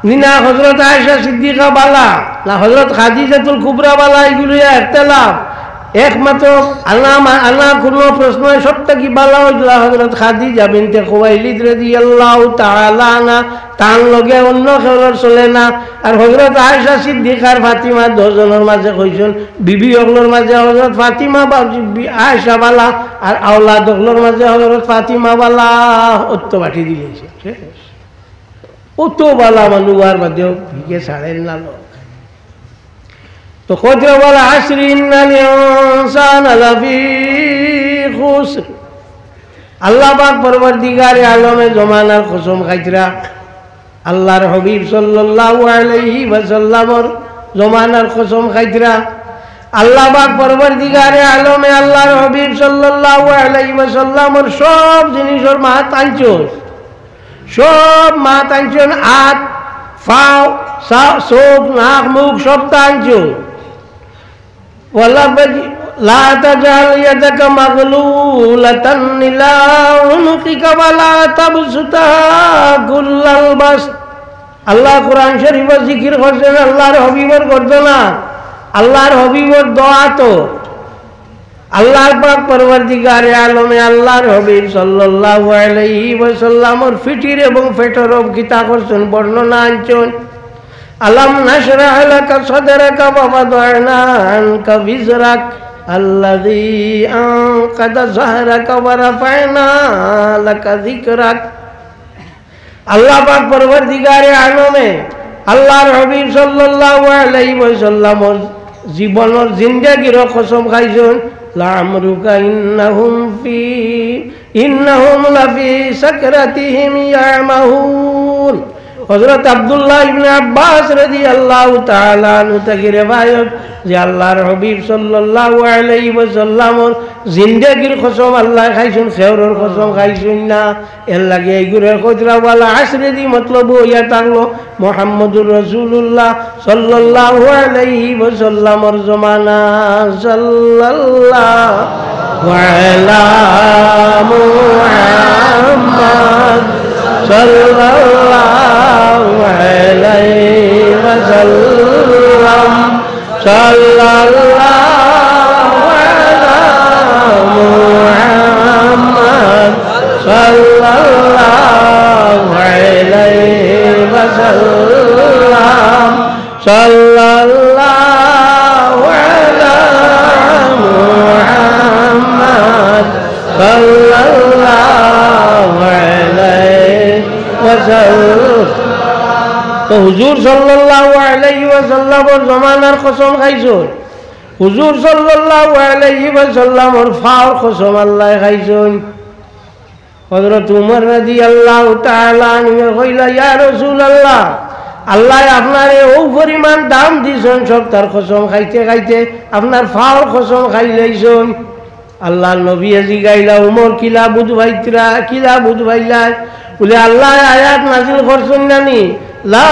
নি না হযরত আয়েশা সিদ্দিকা বালা, না হযরত খাদিজাতুল কুবরা বালা, ইগুলো ইয়া ইখতিলাফ। একমাত্র আনা মা-, আনা কুনু প্রশ্ন, সব থাকি বালা অইলা হযরত খাদিজা বিনতে খুয়াইলিদ রাদিয়াল্লাহু তাআলা আনহা, তান লগে অন্য কেউর চলে না। আর হযরত আয়েশা সিদ্দিকা আর ফাতিমা দুইজনর মাঝে কইছইন, বিবি অকলর মাঝে হযরত ফাতিমা বা-, বি-, আয়েশা বালা, আর আওলাদ অকলর মাঝে হযরত ফাতিমা বালা, অত বাটি দিলাইছে। অত বালা মানুষ অওয়ার বাদেও হিগে ছাড়ের না লোক। তো কইরা, "ওয়াল আসরি ইন্নাল ইনসানা লাফি খুসর।" আল্লাহ পাক পরওয়ারদিগারে আলমে জমানার কসম খাইতরা। আল্লাহর হাবিব সাল্লাল্লাহু আলাইহি ওয়াসাল্লামর জমানার কসম খাইতরা। আল্লাহ পাক পরওয়ারদিগারে আলমে আল্লাহর হাবিব সাল্লাল্লাহু আলাইহি ওয়াসাল্লামর সব জিনিসর মাত আনছইন। সব মাত আনছইন, আত, পাও, সা-, চউখ, নাক, মুখ, সবতা আনছইন। ওয়ালা তাজ-, লা তাজআল ইয়াদাকা মাগলুলাতান ইলা উনুকিকা ওয়ালা তাবসুতাহা কুল্লাল বাসত। আল্লাহ কোরআন শরীফো জিকির করছইন আল্লাহর হাবিবর গর্দনা, আল্লাহর হাবিবর দুই আত। আল্লাহ পাক পরওয়ারদিগারে আলমে আল্লাহর হাবিব সাল্লাল্লাহু আলাইহি ওয়াসাল্লামর ফিটির এবং পেটর কিতা করছইন, বর্ণনা আনছইন। আলাম নাশরাহ লাকা সাদরাকা ওয়া ওয়াদানা আনকা বিজরাক আল্লাযী আনকাদা যাহরাকা ওয়া রাফা'না লাকা যিকরাক। আল্লাহ পাক পরওয়ারদিগারে আলমে আল্লাহর হাবিব সাল্লাল্লাহু আলাইহি ওয়াসাল্লামর জীবনর জিন্দেগির কসম খাইছইন, "লাআমরুকা ইন্নাহুম ফি, ইন্নাহুম লাফি সাকরাতিহিম ইয়ামাহুন।" হযরত আব্দুল্লাহ ইবনে আব্বাস রাদিয়াল্লাহু তাআলা আনহু থাকি রেওয়ায়ত যে আল্লাহর হাবিব সাল্লাল্লাহু আলাইহি ওয়াসাল্লামর জিন্দেগির কসম আল্লায় খাইছইন, খেউরর কসম খাইছইন না। এর লাগি এইগুরে কইতরা ওয়াল আসরি দি মতলব অইয়া থাকলো মুহাম্মদুর রাসূলুল্লাহ সাল্লাল্লাহু আলাইহি ওয়াসাল্লামর জমানা। সাল্লাল্লাহু আলা মুহাম্মদ সাল্লাল্লাহু আলাইহি ওয়াসাল্লাম। সাল্লাল্লাহু আলা মুহাম্মদ সাল্লাল্লাহু আলাইহি ওয়াসাল্লাম। সাল্লাল্লাহু আলা মুহাম্মদ সাল্লাল্লাহু আলাইহি ওয়াসাল্লাম। তো হুজুর সাল্লাল্লাহু আলাইহি ওয়াসাল্লামর জমানার কসম খাইছইন, হুজুর সাল্লাল্লাহু আলাইহি ওয়াসাল্লামর ফাওর কসম আল্লায় খাইছইন। হযরত উমর রাদিয়াল্লাহু তাআলা আনহু কইলা, "ইয়া রাসূলুল্লাহ, আল্লায় আপনারে অউ পরিমাণ দাম দিছইন, সবতার কসম খাইতে খাইতে আপনার ফাওর কসম খাইলাইছইন।" আল্লাহর নবীয়ে জিগাইলা, "উমর, কিলা বুঝ পাইতরা, কিলা বুঝ পাইলায়?" বুলে, "আল্লায় আয়াত নাজিল করছইন না নি, লা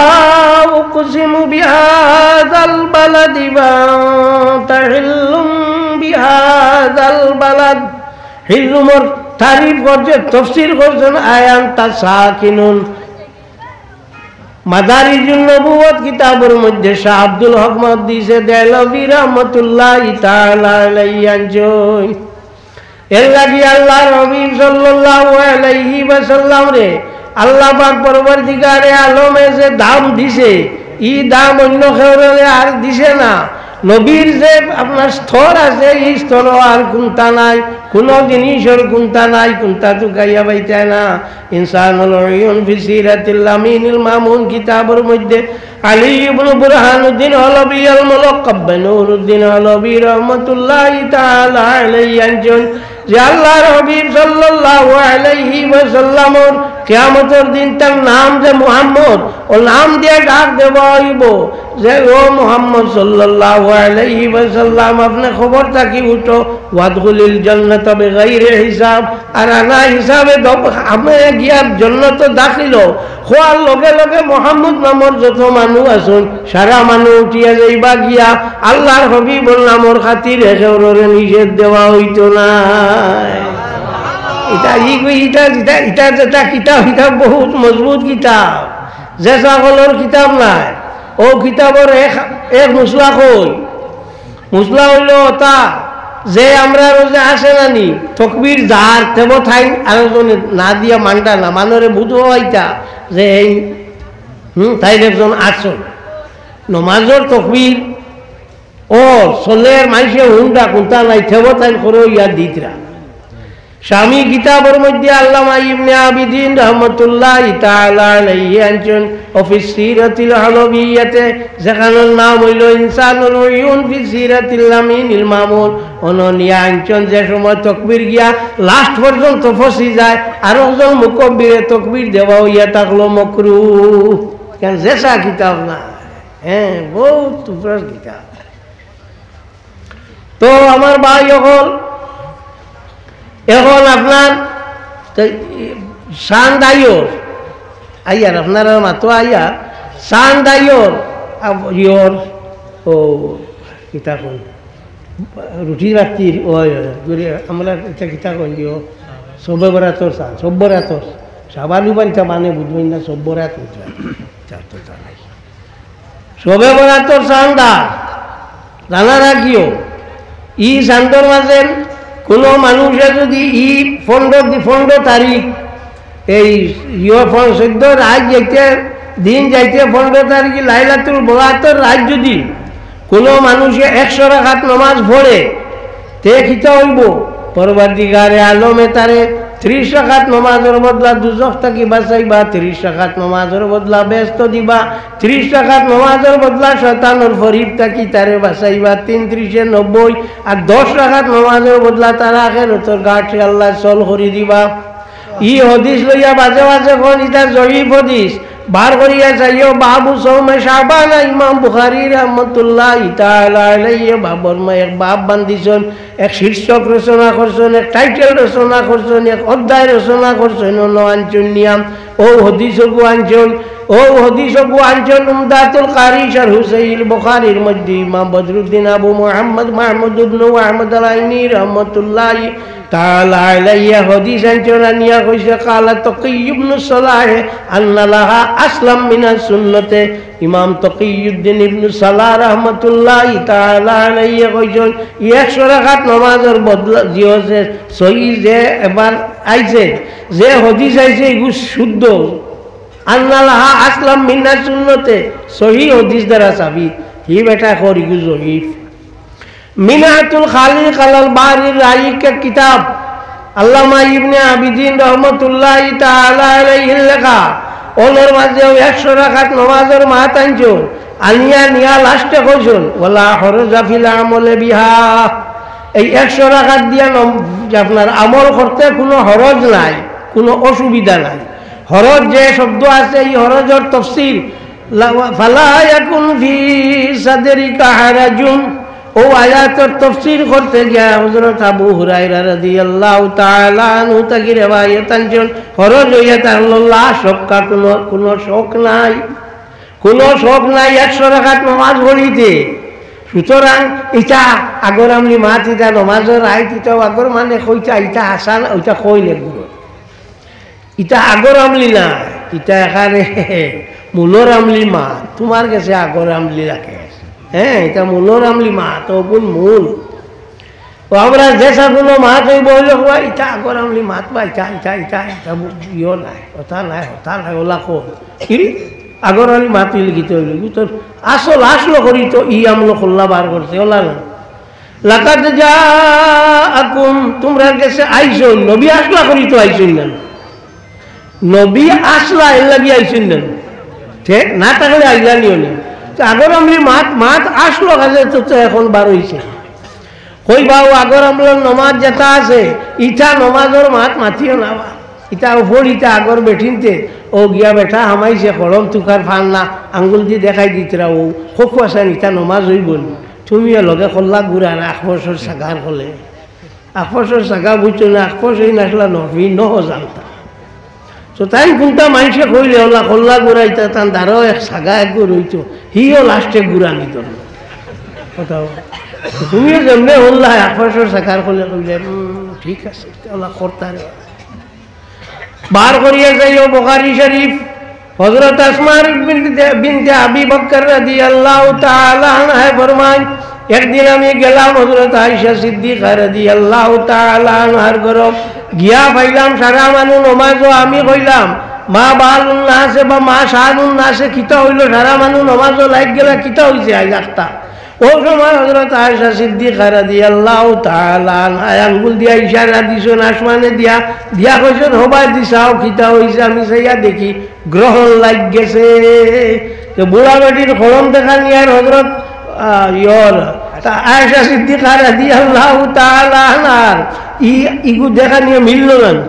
উকসিমু বিহাযাল বালাদি ওয়া আনতা হিল্লুম বিহাযাল বালাদ।" হিল্লুমর তারিফ করছে, তফসির করছেন, আয়ান তা সাকিনুন। মাদারিজুন নবুওয়াত কিতাবর মধ্যে শাহ আব্দুল হক মুহাদ্দিসে দেহলভী রহমতুল্লাহি তাআলা আলাইহি আনছইন। এর লাগি আল্লাহর হাবিব সাল্লাল্লাহু আলাইহি ওয়াসাল্লামরে আল্লাহ পাক পরওয়ারদিগারে আলমে যে দাম দিছে, ই দাম অন্য কেউরে আর দিছে না। নবীর যে আপনার স্তর আছে, ই স্তরও আর কুন্তা নাই, কুনু জিনিসর কুন্তা নাই, কুন্তা তুকাইয়া পাইতায় না। ইনসানুল উয়ুন ফি সিরাতিল আমিনিল মামুন কিতাবর মধ্যে আলী ইবনে বুরহানুদ্দিন হলবী আল মুলাক্কাব বিনুরুদ্দিন হলবী রহমতুল্লাহি তাআলা আলাইহি আনছইন যে আল্লাহর হাবিব সাল্লাল্লাহু আলাইহি ওয়াসাল্লামর কিয়ামতর দিন তার নাম যে মুহাম্মদ, অউ নাম দিয়া ডাক দেওয়া অইবো যে, "ও মুহাম্মদ সাল্লাল্লাহু আলাইহি ওয়াসাল্লাম, আপনে কবর থাকি উঠো, ওয়াদখুলিল জান্নাতা বিগাইরি হিসাব।" আর আনা হিসাবে দব-, আপনে গিয়া জন্নত দাখিল অও। কওয়ার লগে লগে মুহাম্মদ নামর যত মানুষ আছইন, সারা মানুষ উঠিয়া যাইবা গিয়া, আল্লাহর হাবিবর নামর খাতিরে কেউররে নিষেধ দেওয়া অইতো নায়। ইটা, ই, ইটা, ইটা, ইটা যেটা কিতাব, ইটা বহুত মজবুত কিতাব, যে সকলর কিতাব নায়। অউ কিতাবর এক, এক মসলা কই, মসলা অইলো অতা যে আমরার যে আছে না নি, তকবির যার তেবো তাইন আরোজনে না দিয়া মানরা না, মানষরে বুঝাইতা যে এই, হুম, তাইন একজন আছইন। নমাজর তকবির, অউ সলের মানষে হুনরা কুন্তা নাই, তেবো তাইন করো ইয়া দিতরা। শামী কিতাবর মধ্যে আল্লামা ইবনে আবিদিন রহমতুল্লাহি তাআলা আলাইহি আনছইন, "ওয়া ফি সিরাতিল হলবিয়াতে", যেখানর নাম অইলো ইনসানুল উয়ুন ফি সিরাতিল আমিনিল মামুন, অনো নিয়া আনছইন যে সময় তকবির গিয়া last পর্যন্ত ফসি যায়, আরোকজন মুকব্বিরে তকবির দেওয়া অইয়া থাকলো মকরুহ। কেন, যেছা কিতাব না, হ্যাঁ, বহুত উপরের কিতাব। তো আমার ভাই অকল, এখন আপনার তো চান্দ আইয়র, আইয়ার আপনারা মাতো আইয়ার, চান্দ আইয়র, আব-, ইয়র, ও, কিতা কই, রুটি রাত্রির, ওই, ওই, গুরি, আমরা ইটা কিতা কই, ইয়ো, শবে বরাতর চান্দ, শব বরাতর, শাবান উবান ইটা মানে বুঝবেন না, শব বরাত বুঝবেন, চার তো জানাই। শবে বরাতর চান্দা জানা রাখিও, ই চান্দর মাঝে কোনো মানুষে যদি ই পনেরো দি-, পনেরো তারিখ, এই ইয় পন-, চোদ্দ রাত যাইতে, দিন যাইতে পনেরো তারিখ লাইলাতুল বরাতর রাত যদি কোনো মানুষে একশো রাকাত নামাজ পড়ে, তে কিতা অইবো? পরওয়ারদিগারে আলমে তারে ত্রিশ রাকাত নমাজর বদলা দুজখ থাকি বাঁচাইবা, ত্রিশ রাকাত নমাজর বদলা বেহেস্ত দিবা, ত্রিশ রাকাত নমাজর বদলা শয়তানর ফরিব থাকি তারে বাঁচাইবা, তিন ত্রিশে নব্বই, আর দশ রাকাত নমাজর বদলা তার আখেরাতর ঘাটে আল্লায় চল করি দিবা। ই হাদিস লইয়া বাজে বাজে কইন, ইটা জয়ীফ হাদিস। বার করিয়া চাইও, বাবু সৌমে শাবানা, ইমাম বুখারী রহমতুল্লাহি তাআলা আলাইহি বাবর মা এক বাব বান্ধিছইন, এক শীর্ষক রচনা করছইন, এক টাইটেল রচনা করছইন, এক অধ্যায় রচনা করছইন, অনো আনছইন নিয়াম, অউ হাদিসগু আনছইন, অউ হাদিসগু আনছইন উমদাতুল কারি শারহু সহিহুল বুখারীর মধ্যে ইমাম বদরুদ্দিন আবু মুহাম্মদ মাহমুদ ইবনু আহমদ আল আইনি রহমতুল্লাহি তাআলা আলাইহি হাদিস আনছইন, আনিয়া কইছে, قال تقي بن صلاح أن لها أصلا من السنة। ইমাম তকিউদ্দিন ইবনু সালাহ রহমতুল্লাহি তাআলা আলাইহি কইছইন, একশো রাকাত নমাজর বদলা জিও যে সহি যে এবার আইছে, যে হাদিস আইছে, ইগু শুদ্ধ। أن لها أصلا من السنة, সহি হাদিস দ্বারা সাবিত। হি বেটা কর ইগু জয়ীফ। মিনহাতুল খালিক আলাল বাহরির রাইক এক কিতাব, আল্লামা ইবনে আবিদিন রহমতুল্লাহি তাআলা আলাইহির লেখা, অনর মাঝেও একশো রাকাত নমাজর মাত আনছইন, আনিয়া নিয়া লাস্টে কইছইন, "ওয়ালা হরজা ফিল আমলে বিহা।" এই একশো রাকাত দিয়া নম-, যে আপনার আমল করতে কোনো হরজ নাই, কোনো অসুবিধা নাই। হরজ যে শব্দ আছে, এই হরজর তফসির লা-, ফালা ইয়াকুন ফি সাদরিকা হারাজুন। অউ আয়াতর তফসির করতে গিয়া হযরত আবু হুরায়রা রাদিয়াল্লাহু তাআলা আনহু থাকি রেওয়ায়াত আনছইন, হরজ অইয়া থাকলো লা শাক্কা, কোনো, কোনো শক নাই, কোনো শক নাই একশো রাকাত নমাজ পড়িতে। সুতরাং ইটা আগর আমলি মাত, ইটা নমাজর রাইত, ইটাও আগর মানে কইতা, ইটা হাসান, ওইটা কইলে গুরু। ইটা আগর আমলি না, ইটা এখানে মূলর আমলি মাত। তুমার গেছে আগর আমলি লাগে। হ্যাঁ, ইটা মূলর আমলি মাত, অগুন মূল। ও আমরা যে সাগুলো মাত অইবো অইলো, ইটা আগর আমলি মাত বা ইটা, ইটা, ইটা, ইটা ইয়ো নাই, ওটা নাই, ওটা নাই, ওলা কো। কি? আগর আমলি মাত অইলে কিতা অইলো? ইগু তো আসল, আসল করি তো ই আমলো খোল্লা বার করছে, ওলা না। লাকাদ জাআকুম, তুমরার গেছে আইছইন, নবী আসলা করি তো আইছইন না। নবী আসলা এর লাগি আইছইন না। ঠিক? না থাকলে আইলা নিও না। তো আগর আমলি মাত, মাত আসলো কাজে তো, তো এখন বার অইছে। কইবা অউ আগর আমলর নমাজ যেটা আছে, ইটা নমাজর মাত মাতিও না বা। ইটা উপর ইটা আগর বেটিন্তে, অউ গিয়া বেটা হামাইছে কলম তুকার ফান না, আঙ্গুল দি দেখাই দিতরা অউ, খোকু আসান ইটা নমাজ অইবো নি। তুমিও লগে কল্লা গুড়া না, আখফসর সাগার কলে। আখফসর সাগা বুঝছো না, আখফস অই নাসলা নবী নহ জানতা। তো তাইন কুনটা মাইনষে কইলে ওলা কল্লা গুড়াইতা, তান দারো এক সাগা এক গুড় অইতো, হিও লাস্টে গুড়ানি ধরলো। কথা অয়। তুমিও যেমনে হল্লা আখফসর সাগার কলে কইলে, "হুম, ঠিক আছে, ইটা ওলা করতা রে।" বার করিয়া চাইও বুখারী শরীফ, হযরত আসমা বিনতে, বিনতে আবি বকর রাদিয়াল্লাহু তাআলা আনহা ফরমাইন, একদিন আমি গেলাম হযরত আয়েশা সিদ্দিকা রাদিয়াল্লাহু তাআলা আনহার ঘরো, গিয়া পাইলাম সারা মানু নমাজো, আমি কইলাম, "মা বালুন নাসে বা মা শানুন নাসে কিতা অইলো, সারা মানু নমাজো লাইগ গেলা, কিতা অইছে আইজ আখতা?" অউ সময় হযরত আয়েশা সিদ্দিকা রাদিয়াল্লাহু তাআলা আনহা আঙ্গুল দিয়া ইশারা দিছইন আসমানে দিয়া, দিয়া কইছইন, "হবায় দি চাও, কিতা অইছে?" আমি চাইয়া দেখি, গ্রহণ লাইগ গেছে। তো বুড়া বেটির খরম দেখা নিয়ার হযরত, আহ, ইয়র, তা আয়েশা সিদ্দিকা রাদিয়াল্লাহু তাআলা আনহার ই, ইগু দেখা নিয়া মিললো না।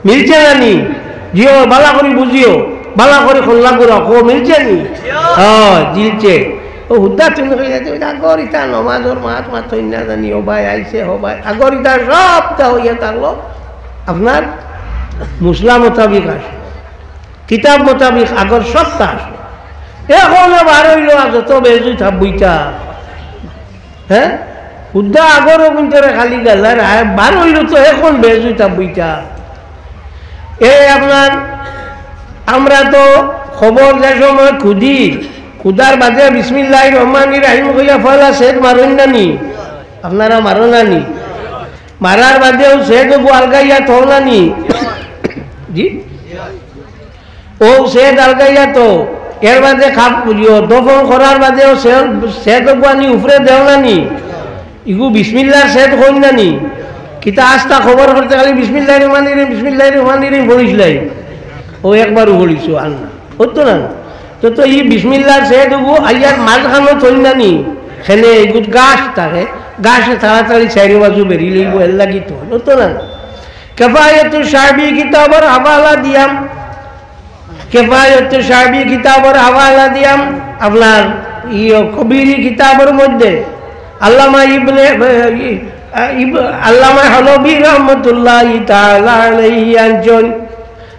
মিলছে না নি? জিও, বালা করি বুঝিও, বালা করি কল্লা গুড়াও, কো মিলছে নি? ও, জিলছে। ও হুদ্দা তুমি কইলে যে, "ওইটা আগর ইটা নমাজর মাত মাতইন না জানি, ও ভাই আইছে, ও ভাই।" আগর ইটা সবটা অইয়া থাকলো আপনার মসলা মোতাবিক আসলো, কিতাব মোতাবিক আগর সবটা আসলো। এখন বার অইলো আর যত বেজুই থাকবইতা। হ্যাঁ? হুদ্দা আগরও কিন্তু রে খালি গেল, আর আয় বার অইলো তো এখন বেজুইতা বইতা। এ আপনার, আমরা তো খবর যে সময় খুদি, খুদার বাদে বিসমিল্লাহির রহমানির রহিম কইয়া পয়লা সেদ মারইন না নি? আপনারা মারো না নি? মারার বাদেও সেদ গু আলগাইয়া থও না নি? জি? ও সেদ আলগাইয়া তো, এর বাদে খাপ করিও, দফন করার বাদেও সেদ, সেদ গুয়ানি উপরে দেও না নি? ইগু বিসমিল্লার সেদ কইন না নি? কিতা আস্তা খবর করতে খালি বিসমিল্লাহির রহমানির রহিম, বিসমিল্লাহির রহমানির রহিম পড়িছলাই। ও একবারও পড়িছো আর না। অতো না। তো, তো ই বিসমিল্লার সে দেবো, আইয়ার মাঝখানো থইন না নি। খেলে এগুত গাছ থাকে, গাছে তাড়াতাড়ি চাইরো বাজু বেরি লইব, এর লাগি তো। অতো না। কেফায়াতু শাবি কিতাবর হাওয়ালা দিয়াম। কেফায়াতু শাবি কিতাবর হাওয়ালা দিয়াম। আপনার ইয়ে কবিরি কিতাবর মধ্যে আল্লামা ইবনে, ইব-, আল্লামা হলবি রহমতুল্লাহি তাআলা আলাইহি আনছইন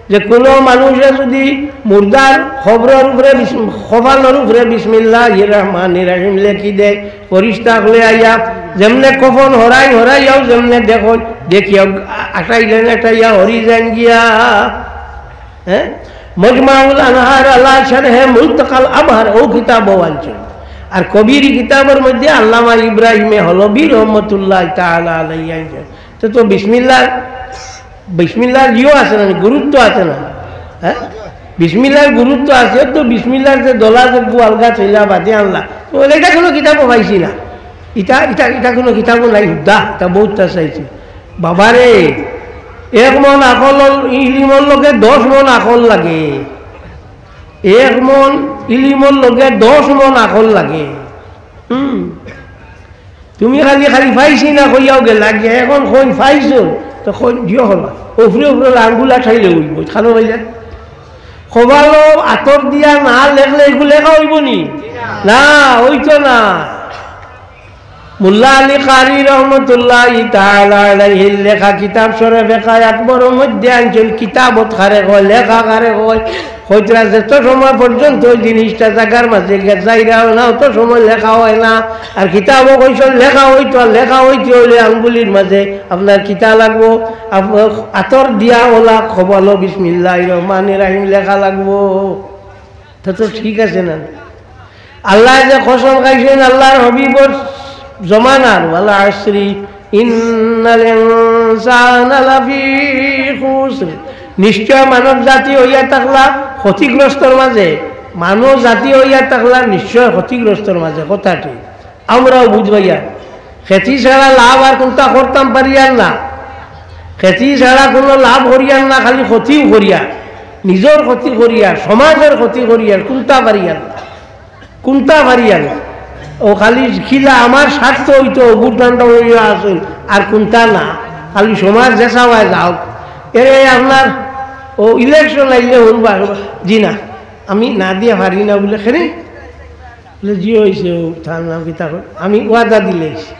যে কোনো মানুষে যদি মুর্দার খবরর উপরে বিস-, কপালর উপরে বিসমিল্লাহির রহমানির রহিম লেখি দেয়, ফিরিস্তা অকলে আইয়া যেমনে কফন হরাই হরাইয়াও যেমনে দেখইন, দেখিয়া আ-, আটাইলেন আটাইয়া হরি যাইন গিয়া। হ্যাঁ? মজমাউল আনহার আলা শারহে মুলতাকাল আবহার, ও কিতাবও আনছইন। আর কবির কিতাবর মধ্যে আল্লামা ইব্রাহিমে হলবি রহমতুল্লাহ তাআলা আলাইহি আনছইন। তো, তো বিসমিল্লাহ, বিসমিল্লার ইয়েও আছে না, গুরুত্ব আছে না? হ্যাঁ? বিসমিল্লার গুরুত্ব আছে, তো বিসমিল্লার যে দলা যে গু আলগা থইলা বাদে আনলা, তো এটা কোনো কিতাবও পাইছি না। এটা, এটা, এটা কোনো কিতাবও নাই, হুদ্দা, এটা বহুত চাইছি। বাবারে, এক মন আকল, ইলিমর লগে দশ মন আকল লাগে। এক মন ইলিমর লগে দশ মন আকল লাগে। হুম। তুমি খালি, খালি পাইছি না কইয়াও গেলা গিয়া, এখন কইন পাইছো, তো কইন দিও হলা। উপরে উপরে আঙ্গুল আঠাইলে অইব, খানো পাইলে। কপালো আতর দিয়া না লেখলে এগু লেখা অইব নি? না, অইতো না। মোল্লা আলী কারি রহমতুল্লাহি তাআলা আলাইহির লেখা কিতাব শরফে কায় আকবরর মধ্যে আনছইন, কিতাবত কারে কয়, লেখা কারে কয়। কইতরা যত সময় পর্যন্ত ওই জিনিসটা জাগার মাঝে গেজাইরা না, অত সময় লেখা হয় না। আর কিতাবও কইছইন লেখা অইতো, আর লেখা অইতে অইলে আঙ্গুলির মাঝে আপনার কিতা লাগবো, আপ-, আতর দিয়া ওলা কপালো বিসমিল্লাহির রহমানির রহিম লেখা লাগবো। তে তো ঠিক আছে না? আল্লায় যে কসম খাইছইন আল্লার হাবিবর জমানার, "ওয়াল আসরি ইন্নাল ইনসানা লাফি খুসর।" নিশ্চয় মানব জাতি অইয়া থাকলা ক্ষতিগ্রস্তর মাঝে, মানব জাতি অইয়া থাকলা নিশ্চয় ক্ষতিগ্রস্তর মাঝে। কথা ঠিক, আমরাও বুঝবাইয়া। খেতি ছাড়া লাভ আর কুনটা করতাম পারিয়ার না, খেতি ছাড়া কোনো লাভ করিয়ার না, খালি ক্ষতিও করিয়ার, নিজর ক্ষতি করিয়ার, সমাজর ক্ষতি করিয়ার, কুনটা পারিয়ার না, কুনটা পারিয়ার না। ও খালি খিলা আমার স্বার্থ অইতো, ভোট দানটা অইয়া আসুন, আর কুনটা না, খালি সমাজ যেসাবায় যাও। এরে আপনার ও ইলেকশন আইলে হুনবা, জি না, আমি না দিয়া পারি না বুলে খেলে বুলে, "জি অইছে, ও তার নাম কিতা কয়? আমি ওয়াদা দিলাইছি।"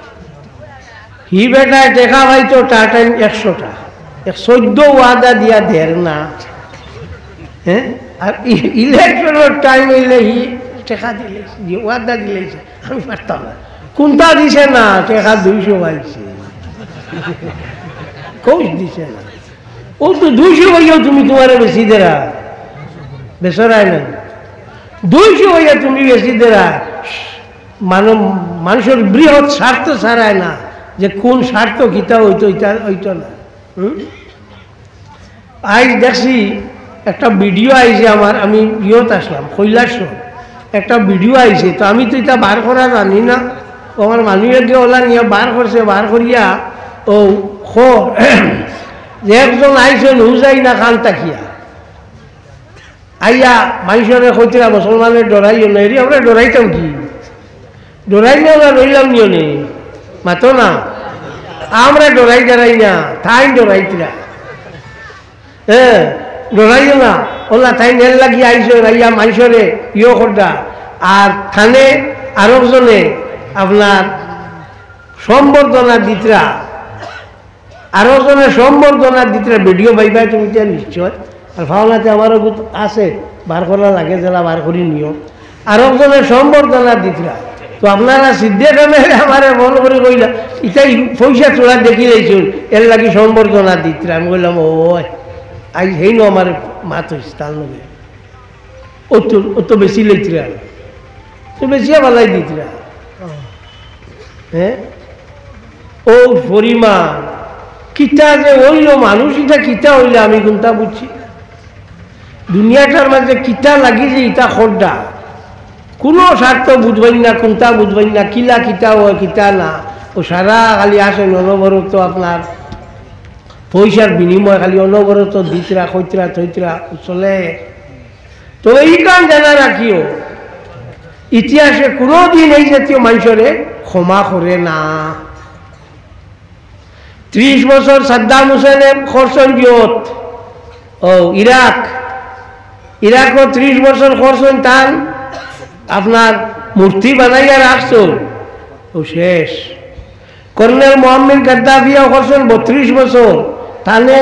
হি বেটায় টেকা পাইতো তার টাইম একশোটা, এক চোদ্দ ওয়াদা দিয়া দের না, হ্যাঁ? আর ই-, ইলেকশনর টাইম অইলে হি টেকা দিলাইছে, জি ওয়াদা দিলাইছে, আমি পারতাম না। কুনটা দিছে না? টেকা দুইশো পাইছে, কৌশ দিছে না। ও তো দুইশো পাইয়াও তুমি তোমারে বেশি দেরা, বেচরায় না। দুইশো পাইয়া তুমি বেশি দেরা, মানব, মানুষর বৃহৎ স্বার্থ ছাড়ায় না, যে কোন স্বার্থ কিতা অইতো, ইতা অইতো না। হুম? আইজ দেখছি একটা ভিডিও আইছে আমার, আমি ইয়ত আসলাম, কৈলাসহর। একটা ভিডিও আইছে, তো আমি তো ইতা বার করা জানি না। ও আমার মানুষ এগিয়ে ওলা নিয়া বার করছে, বার করিয়া ও খো যে একজন আইছইন হুজাই না কান তাকিয়া। আইয়া মানষরে কইতরা মুসলমানরে ডরাইও না, এরে আমরা ডরাইতাম কি? ডরাইলে আমরা রইলাম নিও নে, মাতো না। আমরা ডরাই ডরাই না, তাইন ডরাইতরা। হ্যাঁ, ডরাইও না। ওলা তাইন এর লাগি আইছইন, আইয়া মানষরে ইয়ো কররা। আর তানে আরকজনে আপনার সম্বর্ধনা দিতরা। আরকজনে সম্বর্ধনা দিতরা, ভিডিও পাইবায় তুমি তো নিশ্চয়। আর পাও না তে আমারও গুত আছে, বার করা লাগে, যেলা বার করি নিও। আরকজনে সম্বর্ধনা দিতরা। তো আপনারা সিদ্ধে কামে আমারে ফোন করি কইলা, "ইতাই পয়সা তোরা দেখিলাইছইন, এর লাগি সম্বর্ধনা দিতরা।" আমি কইলাম, "ও, আইজ হেইন আমার মাত অইছে তার লগে।" অত, অত বেশি লইতরা, তো বেশি ফালাই দিতরা। হ্যাঁ, ও পরিমাণ কিতা যে অইলো মানুষ, ইটা কিতা অইলো আমি কুনটা বুঝছি। দুনিয়াটার মাঝে কিতা লাগি যে ইতা খোদ্দা, কোনো স্বার্থ বুঝবেন না, কুনটা বুঝবেন না, কিলা কিতা অয় কিতা না। ও সারা খালি আসে নরবরত আপনার পয়সার বিনিময়ে খালি অনবরত দিতরা, কইতরা, থইতরা, চলে। তবে ইখান জানা রাখিও, ইতিহাসে কুনুদিন এই জাতীয় মানষরে ক্ষমা করে না। ত্রিশ বছর সাদ্দাম হুসেনে করছইন জিয়ত, ও ইরাক, ইরাকও ত্রিশ বছর করছইন তান আপনার মূর্তি বানাইয়া রাখছইন, ও শেষ। কর্নেল মোয়াম্মির গাদ্দাফিয়াও করছইন বত্রিশ বছর, তানে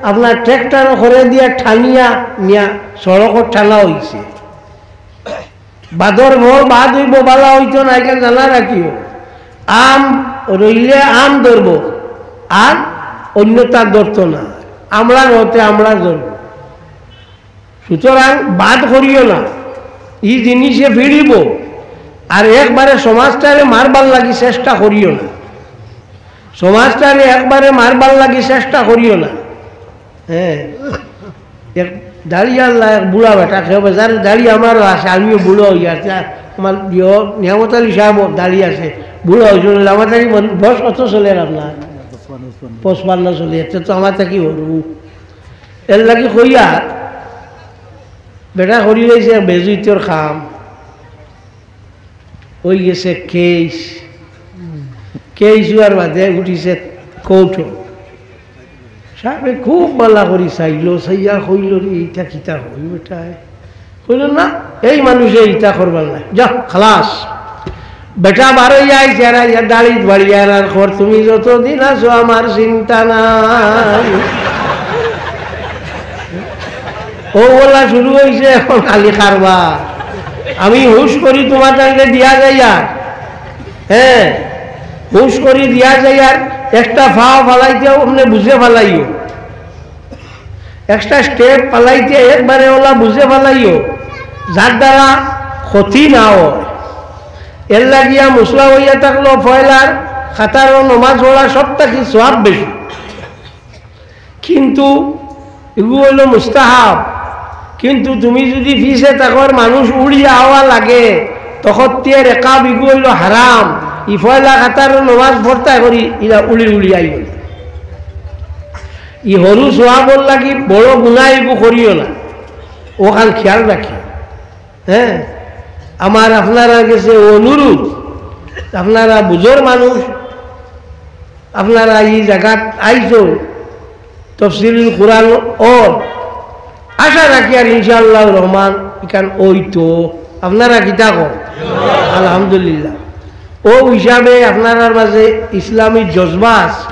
আপনার ট্রাক্টরও করে দিয়া টানিয়া নিয়া সড়কো টানা অইছে। বাদর ফল বাদ অইবো, বালা অইতো না, ইখান জানা রাখিও। আম রইলে আম ধরবো, আর অন্যতা ধরতো না। আমড়া রতে আমড়া ধরবো। সুতরাং বাদ করিও না, ই জিনিসে ফিরিবো। আর একবারে সমাজটারে মারবার লাগি চেষ্টা করিও না, সমাজটারে একবারে মারবার লাগি চেষ্টা করিও না। হ্যাঁ, এক দাড়িআলা, এক বুড়া বেটা, কেউ বেজার দাড়ি আমারও আছে, আমিও বুড়া অইয়া আছি। আর আমার ইয়ো নিয়ামত আলী সাহেব দাড়ি আছে, বুড়া অইছে, আমার থাকি বয়স কত চলে আপনার? পঁচপান্ন চলে, এতে তো আমার থাকি হুরু। এর লাগি কইয়া বেটা করি লাইছে এক বেজুইতর কাম। অই গেছে কেস। কেস অওয়ার বাদে উঠিছে কোর্টো। সাবে খুব বালা করি চাইলো, চাইয়া কইলো, "রে, ইটা কিতা কই বেটায়?" কইলো, "না, এই মানুষে ইটা করবার নায়, যা, খালাস।" বেটা বারইয়া আইছে, আর আইয়া দাড়িত বাড়িয়া আর, আর কর, "তুমি যতদিন আছো আমার চিন্তা নাই।" ও বলা শুরু অইছে এখন খালি কারবার। আমি হুশ করি তুমার তাইলে দিয়া যাইয়ার, হ্যাঁ, হুশ করি দিয়া যাইয়ার, একটা ফাও ফালাইতে অমনে বুঝে ফালাইও, একটা স্টেপ ফালাইতে একবারে অলা বুঝে ফালাইও, যার দ্বারা ক্ষতি না অয়। এর লাগিয়া মুসলা অইয়া থাকলো, পয়লার কাতারো নমাজ পড়া সব থাকি সওয়াব বেশি। কিন্তু ইগু অইলো মুস্তাহাব। কিন্তু তুমি যুদি পিছে থাকর মানুষ উড়িয়া আওয়া লাগে, তখতিয়ার রেকাব ইগু অইলো হারাম। ই পয়লা কাতারো নমাজ পড়তা করি, ইলা উড়ি উড়ি আইও না। ই হুরু সওয়াবর লাগি বড় গুনা ইগু করিও না, অখান খেয়াল রাখিও। হ্যাঁ, আমার আপনারার গেছে অনুরোধ, আপনারা বুঝর মানুষ, আপনারা ই জাগাত আইছো, তফসিরুল কুরআন অর, আশা রাখি আর ইনশাআল্লাহ রহমান ইখান অইতো। আপনারা কিতা কও? আলহামদুলিল্লাহ। অউ হিসাবে আপনারার মাঝে ইসলামী জজবা আছে,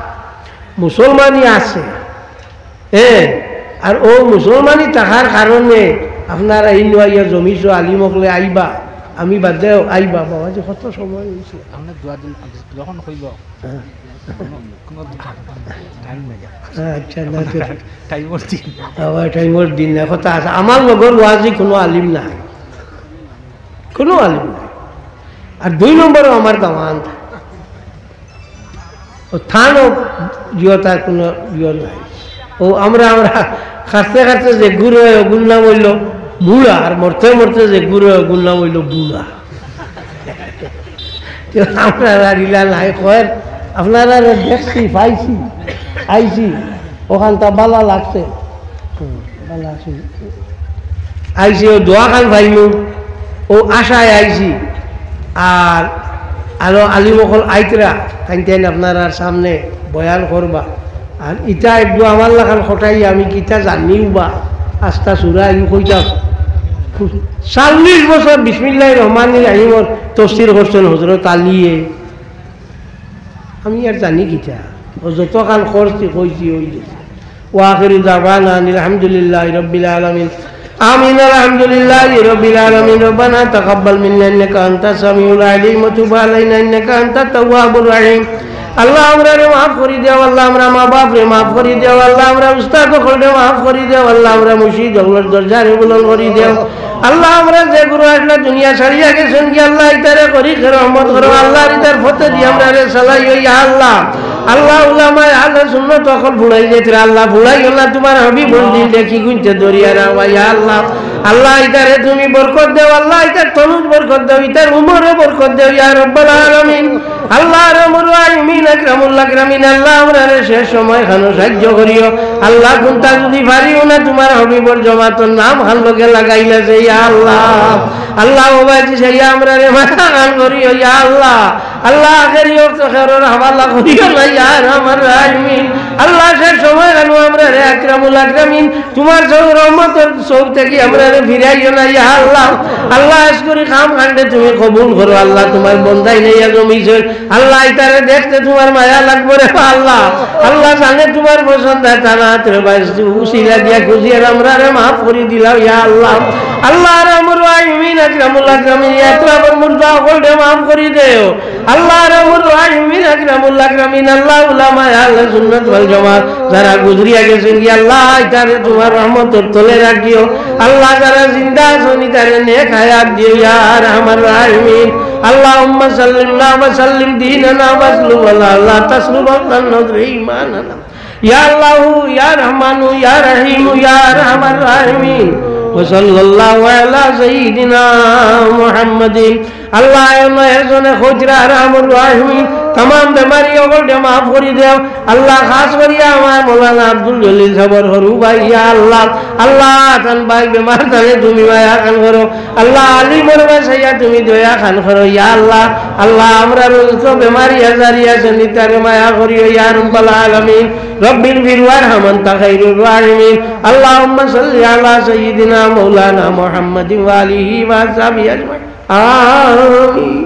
মুসলমানি আছে, হ্যাঁ, আর অউ মুসলমানি থাকার কারণে আপনারা ইনো আইয়া জমিছো, আলিম অকলে আইবা, আমি বাদেও আইবা। বাবা যে কত সময় অইছে। আপনি দোয়া দিন, যখন কইব, হ্যাঁ। কোনো, কোনো টাইম নাই। আচ্ছা, না, তো টাইমর দিন। আবার টাইমর দিন না, কথা আছে। আমার লগর ওয়াজি কোনো আলিম নাই, কোনো আলিম নাই। আর দুই নম্বরও আমার দামান। ও থানও জিও তার কোনো ইয়ে নাই। ও আমরা, আমরা খাটতে খাটতে যে গুড় হয়, ওগুর নাম অইলো মুড়া, আর মরতে মরতে যে গুড় হয়, ওগুর নাম অইলো বুড়া। তো আমরা আর ইলা নাই কয়, আপনারা দেখছি, পাইছি, আইছি, অখানতা বালা লাগছে। হুম, বালা আছি। আইছি, অউ দোয়াখান পাইমু, অউ আশায় আইছি। আর আরো আলিম অকল আইতরা, তাইন তাইন আপনারার সামনে বয়ান করবা। আর ইতা একটু আমার লাখান খটাই, আমি কিতা জানিও বা, আস্তা সুরা ইউ কইতাম। চল্লিশ বছর বিসমিল্লাহির রহমানির রহিমর তফসির করছইন হজরত আলীয়ে। আমি আর জানি কিতা? ও যতখান করছি, কইছি, অই গেছে। ওয়া আখিরু দাওয়ানা আনিল হামদুলিল্লাহি রাব্বিল আলামিন। আমিন। আলহামদুলিল্লাহি রাব্বিল আলামিন। রব্বানা তাকাব্বাল মিন্না ইন্নাকা আনতাস সামিউল আলিম ওয়া তুব আলাইনা ইন্নাকা আনতাত তাওয়াবুর রহিম। আল্লাহ, আমরারে মাফ করি দেও, আল্লাহ, আমরার মা বাপরে মাফ করি দেও, আল্লাহ, আমরার উস্তাদ অকলরে মাফ করি দেও, আল্লাহ, আমরার মুর্শিদ অকলর দরজারে বুলন্দ করি দেও। আল্লাহ, আমরা যে গুরু আসলা দুনিয়া ছাড়িয়া গেছইন গি, আল্লাহ, ইতারে করি রহমত করো, আল্লাহ, ইতার পথে দি আমরারে চালাইও, ইয়া আল্লাহ। আল্লাহ, উলামায়ে আহলে সুন্নত অকল ফুড়াই যাইতরা, আল্লাহ ফুড়াইও না, তুমার হাবিবর দিলটা কি গুনতে দরিয়া রাখবা, ইয়া আল্লাহ। আল্লাহ, ইতারে তুমি বরকত দেও, আল্লাহ, ইতার তনুত বরকত দেও, ইতার উমরো বরকত দেও, ইয়া রাব্বাল আলামিন। আল্লাহ, আরহামুর রাহিমিন, আকরামুল আকরামিন, আল্লাহ, আমরারে শেষ সময় খানো সাহায্য করিও। আল্লাহ, কুন্তা যুদি পারিও না, তুমার হাবিবর জমাতর নাম খান লগে লাগাইলাইছে, ইয়া আল্লাহ। আল্লাহ, ও বাজি চাইয়া আমরারে মায়া খান করিও, ইয়া আল্লাহ। আল্লাহ, আখেরি অক্ত খেরর হাওয়ালা করিও না, ইয়া আরহামার রাহিমিন। আল্লাহ, শেষ সময় খানো আমরারে আকরামুল আকরামিন, তুমার চউ রহমতর চউ থাকি আমরারে ফিরাইও না, ইয়া আল্লাহ। আল্লাহ, আইজ করি কাম কান্ডে তুমি কবুল করো, আল্লাহ, তুমার বন্দাইন আইয়া জমিছইন। আল্লাহ, ইতারে দেখতে তুমার মায়া লাগবো রে আল্লাহ। আল্লাহ, জানে তুমার পছন্দ, তারা আতরে বাইস উসিলা দিয়া খুশি আর আমরারে মাফ করি দিলাও, ইয়া আল্লাহ। আল্লাহ, আরহামুর রাহিমিন, আকরামুল আকরামিন, ইয়া তুই আমার মুর্দা অকলরে মাফ করি দেও। আল্লাহ, আরহামুর রাহিমিন, আকরামুল আকরামিন, আল্লাহ, উলামায়ে আহলে সুন্নাত ওয়াল জামাত যারা গুজরিয়া গেছইন গি, আল্লাহ, ইতারে তুমার রহমতর তলে রাখিও। আল্লাহ, যারা জিন্দা আছইন, ইতারে নেক হায়াত দিও, ইয়া আরহামার রাহিমিন। اللهم سلمنا وسلم ديننا واسلب ولا، لا تسلب عبد النضر إيماننا. يا الله، يا رحمن، يا رحيم، يا أرحم الراحمين. وصلى الله على سيدنا محمد. আল্লাহ, এমন একজনে খোঁজরা আরহামুর রাহিমিন, তামাম বেমারি অকলরে মাফ করি দেও। আল্লাহ, খাস করিয়া আমার মৌলানা আব্দুল জলিল সাবর হরু ভাই, ইয়া আল্লাহ, আল্লাহ, তান ভাই বেমার, তানে তুমি মায়া খান করো। আল্লাহ, আলিমর বাসাইয়া তুমি দয়া খান করো, ইয়া আল্লাহ। আল্লাহ, আমরার যত বেমারি আজারি আছইন, ইতারে মায়া করিও, ইয়া রাব্বাল আলামিন। رب اغفر وارحم أنت خير الراحمين. اللهم صل على سيدنا مولانا محمد وآله وأصحابه أجمعين. آمين.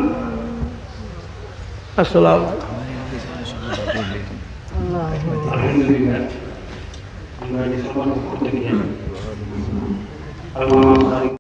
السلام عليكم. الحمد لله.